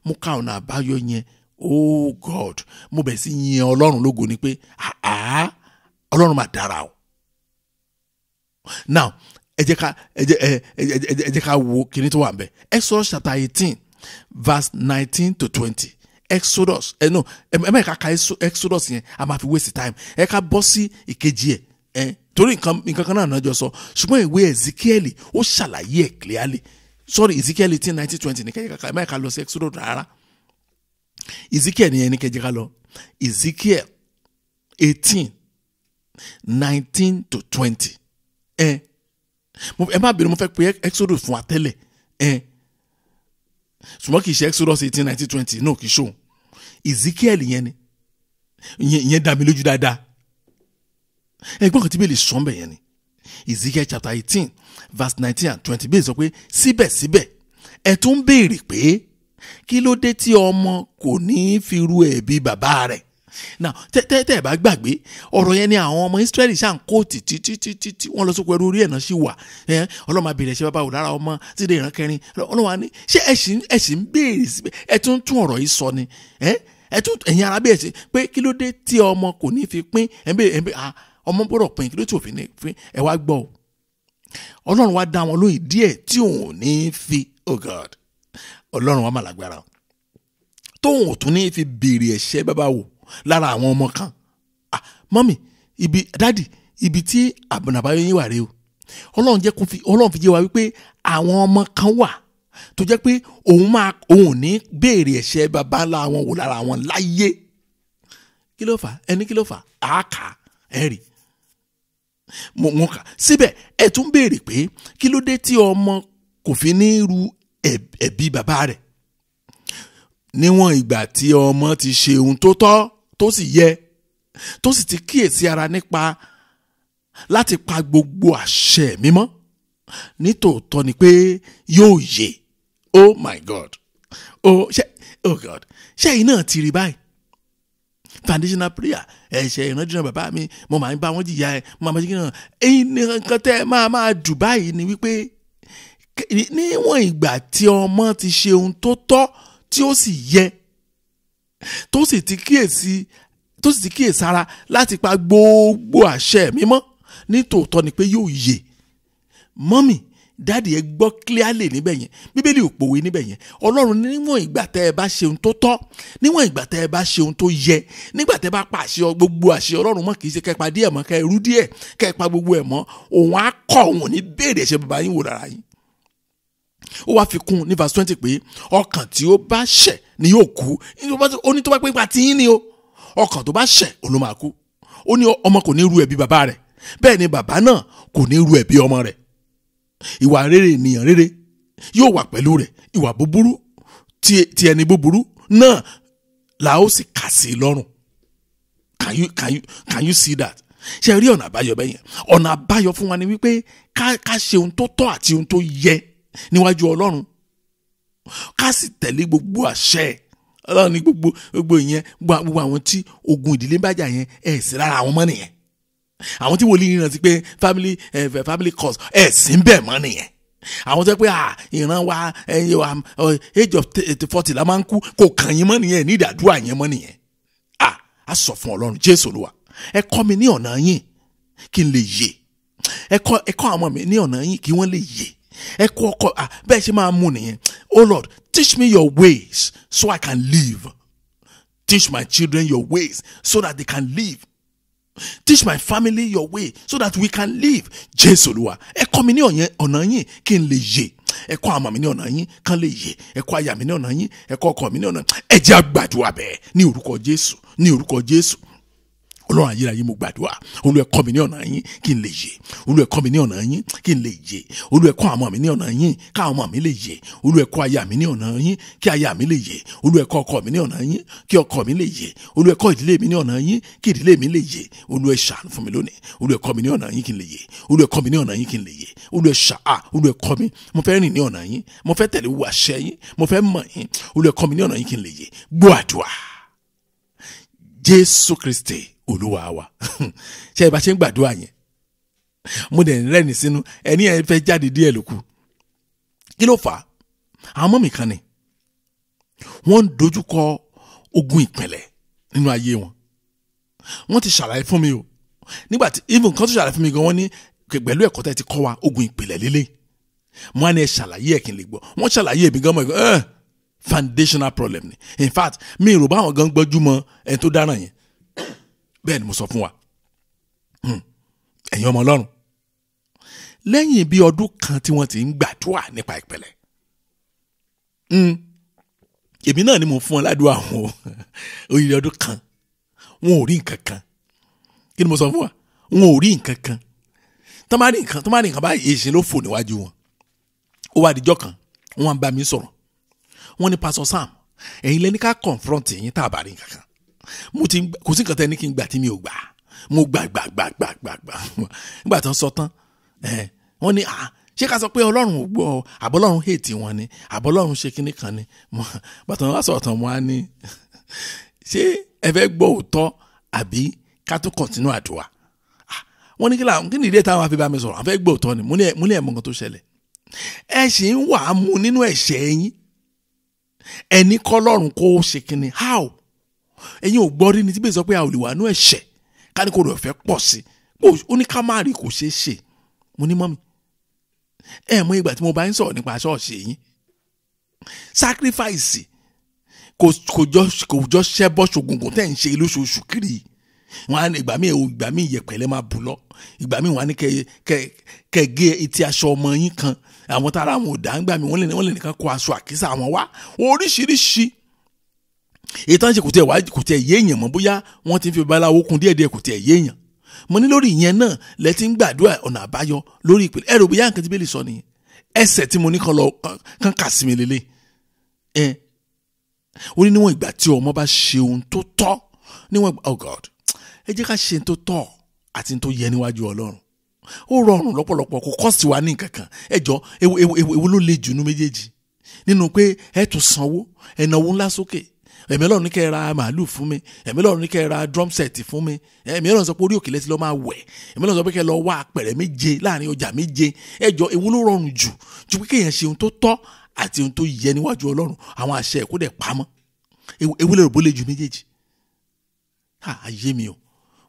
Mo ka ọ̀nà àbáyọ yẹn, oh God, mo bẹ̀ sí yin Ọlọ́run lógo ni pé Ọlọ́run máa dára o. Now, ẹ jẹ́ ká wo kíní tó wà ń bẹ̀. Exodus chapter 18 verse 19 to 20. Exodus, ẹ má ká ka Exodus yẹn, a máa fi waste time. Ẹ ká bọ́ sí ìkejì ẹ̀, torí nǹkan kan náà jọ sọ. Ṣùgbọ́n ìwé Ezekiel ó ṣàlàyé ẹ̀ clearly. Sorry, Ezekiel 18 19 20 ní kẹ́jẹ́ ká, ẹ má ká lọ sí Exodus rárá. Ezekiel ni ẹni kẹ́jẹ́ ká lọ. Ezekiel 18 19 to 20. Ẹ má bínú, mo fẹ́ pe Exodus fún wa tẹ́lẹ̀, ṣùgbọ́n kì í ṣe Exodus 18 19 20, no, kì í ṣòun. Ezekiel yẹn ni, ìyẹn dá mi lójú dáadáa. Ẹgbọ́n kan tí bẹ́ẹ̀ lè sọ ọ́nbẹ̀ yẹn ni Ezekiel chapter 18 verse 19 and 20. Bẹ́ẹ̀ sọ pé síbẹ̀síbẹ̀ ẹ tún béèrè pé kí ló dé tí ọmọ kò ní fi ru ẹ̀bi bàbá rẹ̀. Now, tẹ́ ẹ bá gbàgbé ọ̀rọ̀ yẹn ni àwọn ọmọ Israẹli ṣáà ń kó títí títí tí wọ́n lọ sóko ẹrú orí ẹ̀ náà sì wà. Ọlọ́run máa béèrè ẹ̀ṣẹ̀ bàbá wò lára ọmọ tí dé ìran kẹrin. Ọlọ́run á ní ṣé ẹ ṣì ń béèrè síbẹ̀, ẹ tún tún ọ̀rọ̀ yìí sọ ni, ẹ tún ẹ̀yin ará bẹ́ẹ̀ sí pé kí ló dé tí ọmọ kò ní fi pín, ẹ ń béèrè ọmọ gbọ́dọ̀ pín, kí ló tí òfin ní pín. Ẹ wá gbọ́ o, Ọlọ́run wá dá wọn lóyè díẹ̀ tí òun ò ní fi, oh God, Ọlọ́run wá mà lágbára tóun ò tún ní fi béèrè ẹ̀ṣẹ̀ bàbá wò lára àwọn ọmọ kan. Mọ́mì, ibi dádì, ibi tí àbànàbáyọ yín wà rèé o. Ọlọ́run jẹ́ kó fi, Ọlọ́run fi jẹ́ wa wípé àwọn ọmọ kan wà tó jẹ́ pé òun ò ní béèrè ẹ̀ṣẹ̀ bàbá ńlá wọn wò lára wọn láyé. Kí ló fà? Ẹni kí ló fà? Àáká ẹ rí mo kà síbẹ̀. Ẹ tún béèrè pé kí ló dé tí ọmọ kò fi ní ru ẹ̀bi bàbá rẹ̀ níwọ̀n ìgbà tí ọmọ ti ṣe ohun tó tọ́ tó sì yẹ, tó sì ti kíyèsí ara nípa láti pa gbogbo àṣẹ mímọ́, nítòótọ́ ni pé yóò yè. Oh my God, oh God, ṣé ẹ̀yin náà ti rí báyìí? Foundational prayer, ẹ̀ṣẹ̀ ìrandíran bàbá mi, mo máa ń bá wọn jìyà ẹ̀, mo máa ń jìyà ẹ̀yin ní nǹkan tẹ́ ẹ máa dù báyìí ni wípé níwọ̀n ìgbà tí ọmọ ti ṣe ohun tó tọ́ tí ó sì yẹ, tó sì ti kíyèsára láti pa gbogbo àṣẹ mímọ́, nítòótọ́ ni pé yóò yè. Mọ́mì, dáàdì, ẹ gbọ́ clearly níbẹ̀ yẹn, Bíbélì ò pòwe níbẹ̀ yẹn. Ọlọ́run níwọ̀n ìgbà tẹ́ ẹ bá ṣe ohun tó tọ́, níwọ̀n ìgbà tẹ́ ẹ bá ṣe ohun tó yẹ, nígbà tẹ́ ẹ bá pa àṣẹ gbogbo àṣẹ Ọlọ́run mọ́, kì í ṣe kẹ́ pa díẹ̀ mọ́, kẹ́ rú díẹ̀, kẹ́ pa gbogbo ẹ̀ mọ́, òun á kọ̀, òun ò ní béèrè ẹ̀ṣẹ̀ bàbá yín wò lára yín. Ó wá fi kún ní verse 20 pé ọkàn tí ó bá ṣẹ̀ ni yóò kú. Ó ní tó bá pé ipa tí yín ni o, ọkàn tó bá ṣẹ̀ òun ló máa kú. Ó ní ọmọ kò ní ru ẹ̀bi bàbá rẹ̀, bẹ́ẹ̀ ni bàbá náà kò ní ru ẹ̀bi ọmọ rẹ̀. Ìwà rere ènìyàn rere yóò wà pẹ̀lú rẹ̀, ìwà búburú ti ẹni búburú náà la ó sì kà sí i lọ́rùn. Can you see that? Ṣé rí ọ̀nà àbáyọ bẹ́yẹn? Ọ̀nà àbáyọ fún wa ni wípé ká ṣe ohun tó tọ́ àti ohun tó yẹ níwájú Ọlọ́run, ká sì tẹ̀lé gbogbo àṣẹ. Ọlọ́run ní gbogbo gbogbo ìyẹn, gbogbo àwọn tí ogun ìdílé ń bájà yẹn, ẹ̀ sí lára àwọn mọ́ nìyẹn. Àwọn tí wòlíì rántí pé family curse, ẹ̀ sí ń bẹ̀ mọ́ nìyẹn. Àwọn tó yẹ pé ìran wa age of 40 la máa ń kú, kò kàn yín mọ́ nìyẹn, ní ìdádúrà yẹn mọ́ nìyẹn. A sọ fún Ọlọ́run, Jésù Olúwa, ẹ kọ́ mi ní ọ̀nà yín kí n lè yè. Ẹ kọ́ àwọn mi ní ọ̀nà yín kí wọ́n lè yè. Ẹ kọ́ ọkọ bẹ́ẹ̀ ṣe máa mú nìyẹn. Oh Lord, teach me your ways so I can live. Teach my children your ways so that they can live. Teach my family your way so that we can live. Jésù Olúwa, ẹ kọ́ mi ní ọ̀nà yín kí n lè yè. Ẹ kọ́ àmọ́ mi ní ọ̀nà yín kán lè yè. Ẹ kọ́ aya mi ní ọ̀nà yín, ẹ kọ́ ọkọ mi ní ọ̀nà. Ẹ jẹ́ á gbàdúrà bẹ́ẹ̀ ní orúkọ Jésù, ní orúkọ Jésù. Ọlọ́run ayérayé, mo gbàdúrà. Olúwa, ẹ kọ́ mi ní ọ̀nà yín kí n lè yè. Olúwa, ẹ kọ́ mi ní ọ̀nà yín kí n lè yè. Olúwa, ẹ kọ́ àwọn mi ní ọ̀nà yín káwọn ọmọ mi lè yè. Olúwa, ẹ kọ́ aya mi ní ọ̀nà yín kí aya mi lè yè. Olúwa, ẹ kọ́ ọkọ mi ní ọ̀nà yín kí ọkọ mi lè yè. Olúwa, ẹ kọ́ ìdílé mi ní ọ̀nà yín kí ìdílé mi lè yè. Olúwa, ẹ ṣàánú fún mi lónìí. Olúwa, ẹ kọ́ mi ní ọ̀nà yín kí n lè yè. Olúwa, ẹ kọ́ mi ní ọ̀nà yín kí n lè yè. Olúwa, ẹ kọ́ mi. Mo fẹ́ rìn ní ọ̀nà yín, mo fẹ́ tẹ̀lé wù àṣẹ yín, mo fẹ́ mọ̀ yín. Olúwa, ẹ kọ́ mi ní ọ̀nà yín kí n lè yè. Gbọ́ àdúrà, Jésù Kristi Olúwa wa. Ṣé ẹ bá ṣe ń gbàdúrà yẹn, mo dẹ̀ ń rẹ́ni sínú ẹni ẹ fẹ́ jáde díẹ̀ ló kù. Kí ló fà á? Àwọn ọmọ mi kan ni wọ́n ń dojúkọ ogun ìpìlẹ̀ nínú ayé wọn. Wọ́n ti ṣàlàyé fún mi o, nígbà tí even kan tó ṣàlàyé fún mi gan, wọ́n ní pẹ̀lú ẹ̀kọ́ tẹ́ ti kọ́ wa, ogun ìpìlẹ̀ lélẹ̀. Mo á ní ẹ ṣàlàyé ẹ̀ kí n lè gbọ́. Wọ́n ṣàlàyé èmi gan mọ̀ ẹ́ foundational problem ni. In fact, mi ò rò báwọn gan gbọ́jú mọ́ ẹni tó dáràn yẹn. Bẹ́ẹ̀ ni mo sọ fún wa, ẹ̀yin ọmọ Ọlọ́run, lẹ́yìn bí ọdún kan tí wọ́n ti ń gbàdúrà nípa ìpìlẹ̀, èmi náà ni mo fún ọ ládùúgbò àwọn oyè ọdún kan, wọn ò rí nǹkan kan. Kí ni mo sọ fún wa? Wọn ò rí nǹkan kan. Tó má rí nǹkan báyìí, èsì ló fò níwájú wọn. Ó wá dijọ́ kan, wọ́n bá mi sọ̀rọ̀. Wọ́n ní, Pastor Sam, ẹ̀yin lẹ́ni ká confront yín tá a bá rí nǹkan kan. Mo ti kò sí nǹkan tẹ́ ní kí n gbà tí mi ò gbà. Mo gbà gbà gbà gbà gbà gbà. Nígbà tó ń sọ tán, wọ́n ní, ṣé ká sọ pé Ọlọ́run ò gbọ́, àbọ̀lọ́run hate wọn ni, àbọ̀lọ́run ṣe kíní kan ni? Bàtà wọn sọ̀rọ̀ tán, wọn á ní, ṣé ẹ fẹ́ gbọ́ òótọ́ àbí ká tún continue àdúrà? Wọ́n ní kí ni ìdí táwọn afi bá mi sọ̀rọ̀, àwọn fẹ́ gbọ́ òótọ́ ni. Mo ní ẹ̀ mọ nǹkan tó ṣẹlẹ̀. Ẹ sì ń wà á mu nínú ẹ̀ṣẹ̀ yín, ẹni kọ́lọ́run kó ṣe kíni. How? Ẹ̀yin ò gbọ́ rí ni tí bẹ́ẹ̀ sọ pé a ò lè wà nú ẹ̀ṣẹ̀ ká ní kó rẹ̀ fẹ́ pọ̀ sí, ó ní ká má rí, kò ṣeé ṣe. Mo ní, mọ́mi, ẹ mọ ìgbà tí mo bá ń sọ̀rọ̀ nípa ṣọ́ọ̀ṣì yín, sacrifice kò jọ ṣẹ́bọ̀ ṣògùngùn tẹ̀ ń ṣe lóṣooṣù kiri. Wọn á ní ìgbà míì ìyẹ̀pẹ̀ lẹ́ máa bù lọ, ìgbà míì wọn á ní kẹ gé etí aṣọ ọmọ yín kan, àwọn tára àwọn ò dá ń gbà mí, wọ́n lè nìkan kó aṣọ àkísà àwọn wá oríṣiríṣi. Èyí tán ṣe kò tiẹ̀ wá, kò tiẹ̀ yé èèyàn mọ́ bóyá wọ́n ti ń fi babaláwo kún díẹ̀díẹ̀, kò tiẹ̀ yé èèyàn. Mo ní lórí ìyẹn náà lẹ ti ń gbàdúrà ọ̀nà àbáyọ lórí ìpìlẹ̀. Ẹ̀rọ bóyá nǹkan tí Bíbélì sọ nìyẹn. Ẹsẹ̀ tí mo ní kan lọ kàn kà sí mi lélẹ̀ ẹ̀, ó ní níwọ̀n ìgbà tí ọmọ bá ṣe ohun tó tọ́, níwọ̀n ìgbà, oh God, ẹ jẹ́ ká ṣe ohun tó tọ́ àti ohun tó yẹ níwájú Ọlọ́run. Ó rọrùn lọ́pọ̀lọpọ̀, kò kọ́ sí wa ní nǹkan kan. Ẹ jọ, èwo ló le jù nínú méjèèjì? Nínú pé ẹ tún sanwó, ẹ náwó ńlá sókè, ẹ̀mí Ọlọ́run ní kẹ́ ẹ ra màálù fún mi, ẹ̀mí Ọlọ́run ní kẹ́ ẹ ra drum set fún mi, ẹ̀mí Ọlọ́run sọ pé orí òkè lẹ́sìn lọ́ọ́ máa wẹ̀, ẹ̀mí Ọlọ́run sọ pé kẹ́ ẹ lọ wá apẹ̀rẹ̀ 7 láàrin ọjà 7. Ẹ jọ, èwo ló rọrùn jù ju pé kéèyàn ṣe ohun tó tọ́ àti ohun tó yẹ níwájú Ọlọ́run, àwọn àṣẹ ẹ̀kọ́ dẹ̀ pamọ́? Èwo lè rò bó le jù méjèèjì? Ayé mi o,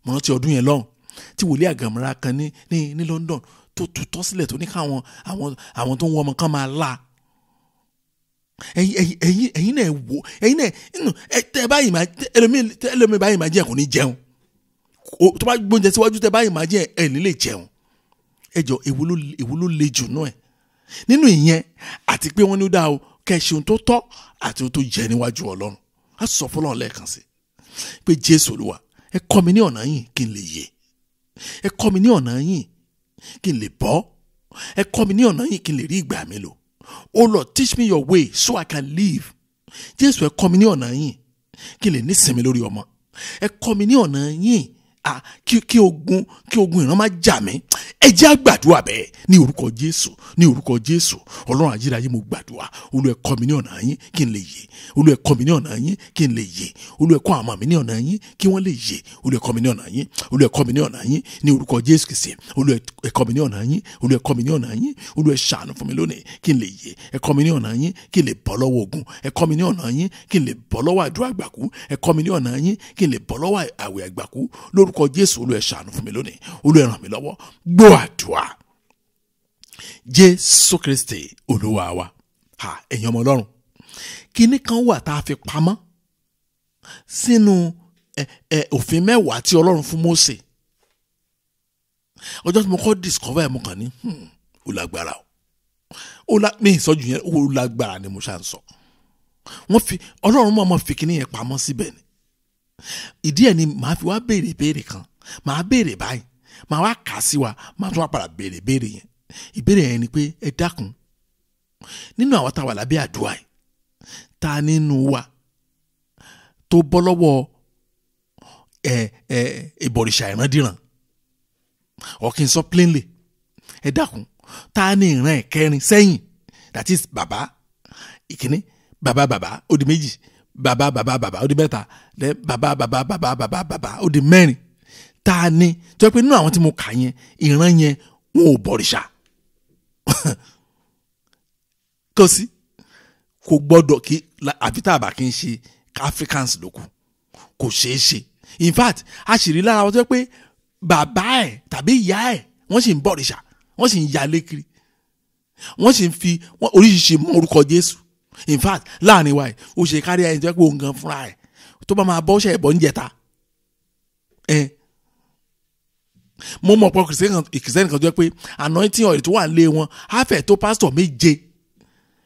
mo rántí ọdún yẹn lọ́hùn tí wòlíì àgàmọ́ra kan ní London tó tutọ́ sílẹ̀, tó ní káwọn àwọn tó ń wọ ọmọ kan máa la. Ẹ̀yin náà wò, ẹ̀yin náà tẹ báyìí máa ẹlòmíì báyìí máa jẹ kò ní jẹun, tó bá gbóúnjẹ síwájú tẹ báyìí máa jẹ ẹ ní lè jẹun. Ẹ jọ, èwo ló le jù náà nínú ìyẹn? Àti pé wọ́n ní ó dáa o, kẹ́ ẹ ṣe ohun tó tọ́ àti ohun tó yẹ níwájú Ọlọ́run. Á sọ fọlọ́run lẹ́ẹ̀kan sí pé Jésù Olúwa, ẹ kọ́ mi ní ọ̀nà yín kí n lè yè. Ẹ kọ́ mi ní ọ̀nà yín kí n lè bọ́. Ẹ kọ́ mi ní ọ̀nà yín kí n lè rí ìgbà mi lò. Oh Lord, teach me your way so I can live. Jésù, ẹ kọ́ mi ní ọ̀nà yín kí n lè nísinmi lórí ọmọ. Ẹ kọ́ mi ní ọ̀nà yín. Kí ogun ìran má jà mí. Ẹ jẹ́ á gbàdúrà bẹ́ẹ̀ ní orúkọ Jésù, ní orúkọ Jésù. Ọlọ́run ayérayé, mo gbàdúrà. Olúwa, ẹ kọ́ mi ní ọ̀nà yín kí n lè yè. Olúwa, ẹ kọ́ mi ní ọ̀nà yín kí n lè yè. Olúwa, ẹ kọ́ àwọn ọmọ mi ní ọ̀nà yín kí wọ́n lè yè. Olúwa, ẹ kọ́ mi ní ọ̀nà yín. Olúwa, ẹ kọ́ mi ní ọ̀nà yín ní orúkọ Jésù Kristi. Olúwa, ẹ kọ́ mi ní ọ̀nà yín. Olúwa, ẹ kọ́ mi ní ọ̀nà yín. Olúwa, ẹ ṣàánú fún mi lónìí kí n lè yè. Ẹ kọ́ mi ní ọ̀nà yín kí n lè bọ́ lọ́wọ́ ogun. Ẹ kọ́ mi ní ọ̀nà yín kí n lè bọ́ lọ́wọ́ àdúrà àgbàkú. Ẹ kọ́ mi ní ọ̀nà yín kí n lè bọ́ lọ́wọ́ àwẹ̀ àgbàkú. Lórúkọ Jésù, Olúwa, ẹ ṣàánú fún mi lónìí. Olúwa, ẹ ràn mí lọ́wọ́. Gbọ́ àdúrà. Jésù Kristi Olúwa wa. Ha, ẹ̀yin ọmọ Ọlọ́run, kíní kan wà tá a fi pamọ́ sínú òfin mẹ́wàá tí Ọlọ́run fún Mósè. Ọjọ́ tí mo kọ́ discover ẹ̀, mo kàn ní ó lágbára o, mi ìsọjú yẹn, ó lágbára ni mo ṣà ń sọ. Wọ́n fi Ọlọ́run mọ̀ fi kíní yẹn pamọ́ síbẹ̀ ni. Ìdí ẹ̀ ni màá fi wá béèrè béèrè kan, màá béèrè báyìí, màá wá kà sí wa, màá tún wá padà béèrè béèrè yẹn. Ìbéèrè yẹn ni pé, ẹ dákun, nínú àwọn tá a wà lábẹ́ àdúrà yìí, ta nínú wa tó bọ́ lọ́wọ́ ìbọ̀rìṣà ìrandíran? Or kí n sọ plainly, ẹ dákun, ta ní ìran ẹ̀kẹrin sẹ́yìn, that is bàbá ìkíní, bàbá bàbá ó di méjì, bàbá bàbá bàbá ó di mẹ́ta, then bàbá bàbá bàbá bàbá bàbá ó di mẹ́rin. Ta ni tó yẹ pé nínú àwọn tí mo kà yẹn, ìran yẹn wọn ò bọ̀rìṣà? Kò sí, kò gbọ́dọ̀ kí àfi tá a bá kí n ṣe Africans ló kù, kò ṣeé ṣe. In fact, a sì rí lára wọn tó yẹ pé bàbá ẹ̀ tàbí ìyá ẹ̀ wọ́n sì ń bọ̀rìṣà, wọ́n sì ń yalé kiri, wọ́n sì ń fi oríṣiríṣi mọ orúkọ Jésù. In fact, láàrin wa ẹ̀, ó ṣe kárí ẹni tó yẹ pé òun gan fúnra ẹ̀ tó bá máa bọ́ ṣe ẹ̀bọ̀ ń jẹta. Mo mọ̀ pọ̀ kìrìsìtẹ́nì kan tó yẹ pé anointing oil tó wà lé wọn á fẹ́ tó pásítọ̀ méje,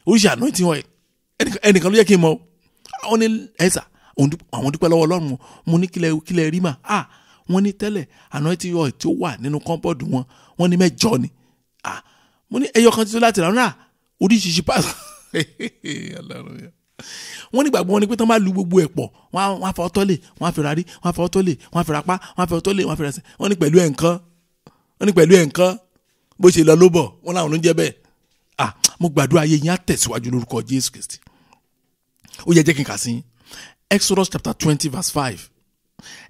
oríṣi anointing oil. Ẹnìkan ló yẹ kí n mọ̀. Ó ní ẹ̀sà àwọn dúpẹ́ lọ́wọ́ Ọlọ́run. Mo ní kílẹ̀ rí mà á. Wọ́n ní tẹ́lẹ̀ anointing oil tí ó wà nínú kọ́ńpọ̀dù wọn, wọ́n ní 8 ni. Mo ní ẹyọ kan títí láti rà náà, oríṣiríṣi pásítọ̀. Wọ́n ní gbàgbọ́ wọn ni pé tán bá lu gbogbo ẹ̀ pọ̀, wọ́n á fọ ọtọ́ lè, wọ́n á fi ra rí, wọ́n á fọ ọtọ́ lè, wọ́n á fi ra pa, wọ́n á fi ọtọ́ lè, wọ́n á fi ra ẹsẹ̀. Wọ́n ní pẹ̀lú ẹ̀ nǹkan, wọ́n ní pẹ̀lú ẹ̀ nǹkan, bó ṣe lọ ló bọ̀, wọ́n láwọn ló ń jẹ́ bẹ́ẹ̀. Mo gbàdúrà, ayé yín á tẹ̀síwájú lórúkọ Jésù Kristi. Ó yẹ jẹ́ kí n kà sí Exodus chapter 20 verse 5.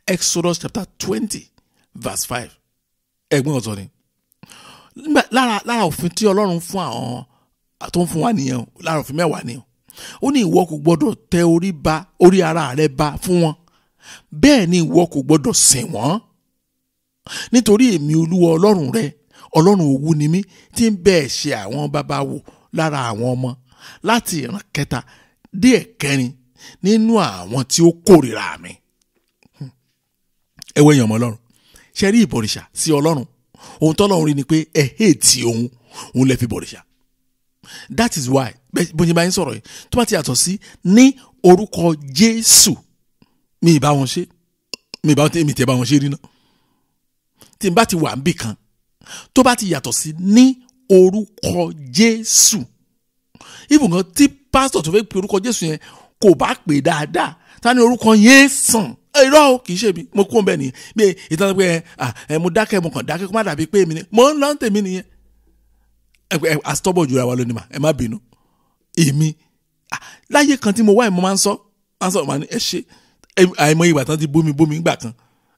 Exodus chapter 20 verse 5. Ẹ̀gbọ́n ọ̀tọ̀ ni lára òfin tí Ọlọ́run fún àwọn tó ń fún wa nìyẹn, lára òfin mẹ́wàá nìyẹn. Ó ní ìwọ kò gbọdọ̀ tẹ orí ba orí ara rẹ ba fún wọn, bẹ́ẹ̀ ni ìwọ kò gbọdọ̀ sìn wọ́n, nítorí èmi Olúwa Ọlọ́run rẹ, Ọlọ́run owú ni mí, tí ń bẹ̀ ṣe àwọn bàbá wò lára àwọn ọmọ láti ìran kẹta dé ẹ̀kẹrin nínú àwọn tí ó kórìíra mi. Ẹ wọ èèyàn ọmọ Ọlọ́run, ṣe rí ìbọ̀rìṣà sí Ọlọ́run, ohun tọ́lọ́run rí ni pé ẹ hẹ́ẹ̀tì òun, òun lè fi bọ̀rìṣà. That is why bó ṣe bá yín sọ̀rọ̀ yìí, tó bá ti yàtọ̀ sí ní orúkọ Jésù, mi ì bá wọn ṣe, mi ì bá wọn, mi tẹ̀ bá wọn ṣe rí náà. Tí n bá ti wà níbì kan tó bá ti yàtọ̀ sí ní orúkọ Jésù, ibùn tí pásítọ̀ tó fẹ́ pe orúkọ Jésù yẹn kò bá pè dáadáa, ta ni orúkọ yẹn sàn? Irọ́ o, kì í ṣe mi, mo kún bẹ́ẹ̀ nìyẹn. Bí ìtàn pé ẹ mo dákẹ́, mo kàn dákẹ́ kó má dàbí pé èmi ni mo ń lọ tèmi nìyẹn. Ẹ asọ́bọ̀ jura wa lónìí mà, ẹ má bínú. Èmi láyé kan tí mo wá, mo máa ń sọ, máa ní ẹ ṣe àìmọ̀ ìgbà tán ti bómi bómi gbà kan,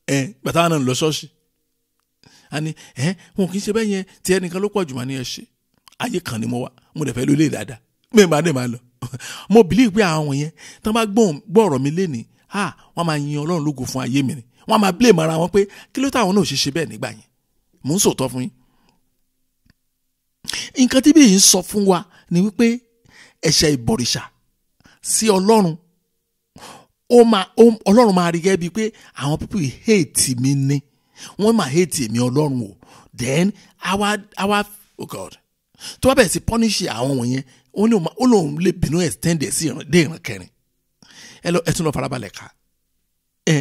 ẹ gbà táwọn náà lọ ṣọ́ọ̀ṣì, a ní ẹ wọn kì í ṣe bẹ́ẹ̀ yẹn, tí ẹnìkan ló pọ̀ jù, máa ní ẹ ṣe ayé kan ni mo wá, mo dẹ̀ fẹ́ lólè dáadáa, mi máa dẹ̀ máa lọ. Mo believe pé àwọn yẹn tán bá gbọ́ ọ̀rọ̀ mi lénìí, wọ́n máa yin Ọlọ́run lógo fún ayé mi ni. Wọ́n máa blame ara wọn pé kí ló táwọn náà ṣe ṣe bẹ́ẹ̀ nígbà yẹn. Mò ń sòótọ́ fún yín. Nǹkan tí bí yìí ń sọ fún wa ni wípé ẹ̀ṣẹ̀ ìbọ̀rìṣà sí Ọlọ́run, Ọlọ́run máa rí gẹ́gẹ́ bíi pé àwọn people hate mi ni, wọ́n máa hate èmi Ọlọ́run o. Then our oh God, tó bá bẹ̀rẹ̀ sí punish àwọn wọ̀nyẹn, ó lóun lè bínú extend ẹ̀ sí dé ìran kẹrin. Ẹ tún lọ farabalẹ̀ ká ẹ.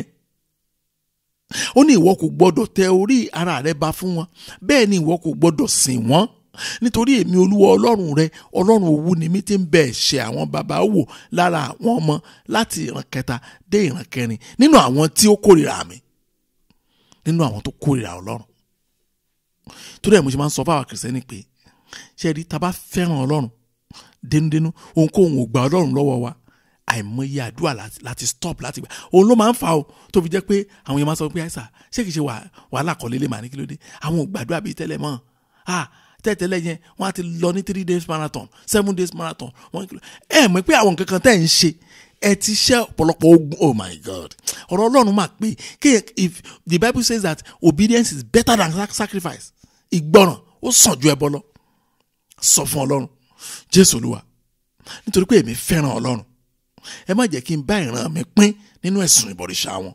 Ó ní ìwọ kò gbọdọ̀ tẹ orí ara rẹ ba fún wọn, bẹ́ẹ̀ ni ìwọ kò gbọdọ̀ sìn wọ́n, nítorí èmi Olúwa Ọlọ́run rẹ, Ọlọ́run owú ni mí, tí ń bẹ̀ ṣe àwọn baba wò lára àwọn ọmọ láti ìran kẹta dé ìran kẹrin nínú àwọn tí ó kórìíra mi. nínú àwọn tó kórìíra Ọlọ́run. Torí ẹ̀ mo ṣe máa ń sọ fáwọn Kìrìsìtẹ́nì pé ṣé rí, tá a bá fẹ́ràn Ọlọ́run dénúdénú, ohunkóhun ò gba Ọlọ́run lọ́wọ́ wa. Àìmọye àdúrà láti stop láti gbà òun ló máa ń fa o, tó fi jẹ́ pé àwọn èèyàn máa sọ pé àìsà ṣé kìí ṣe wàhálà kọ́lé lè máa ní kí ló dé, àwọn ò gbàdúrà bíi tẹ́lẹ̀ mọ́. Tẹ́tẹ́lẹ̀ yẹn wọ́n á ti lọ ní 3 days marathon, 7 days marathon. Ẹ mọ̀ pé àwọn nǹkan kan tẹ́ ń ṣe, ẹ ti ṣẹ́ ọ̀pọ̀lọpọ̀ ogun. Oh my God, ọ̀rọ̀ Ọlọ́run máa pé if the Bible says that obedience is better than sacrifice, ìgbọràn ó sàn ju ẹbọ lọ. Sọ fún Ọlọ́run, Jésù Olúwa, nítorí pé èmi fẹ́ràn Ọlọ́run, ẹ má jẹ́ kí n bá ìran mi pín nínú ẹ̀sùn ìbọ̀rìṣà wọn.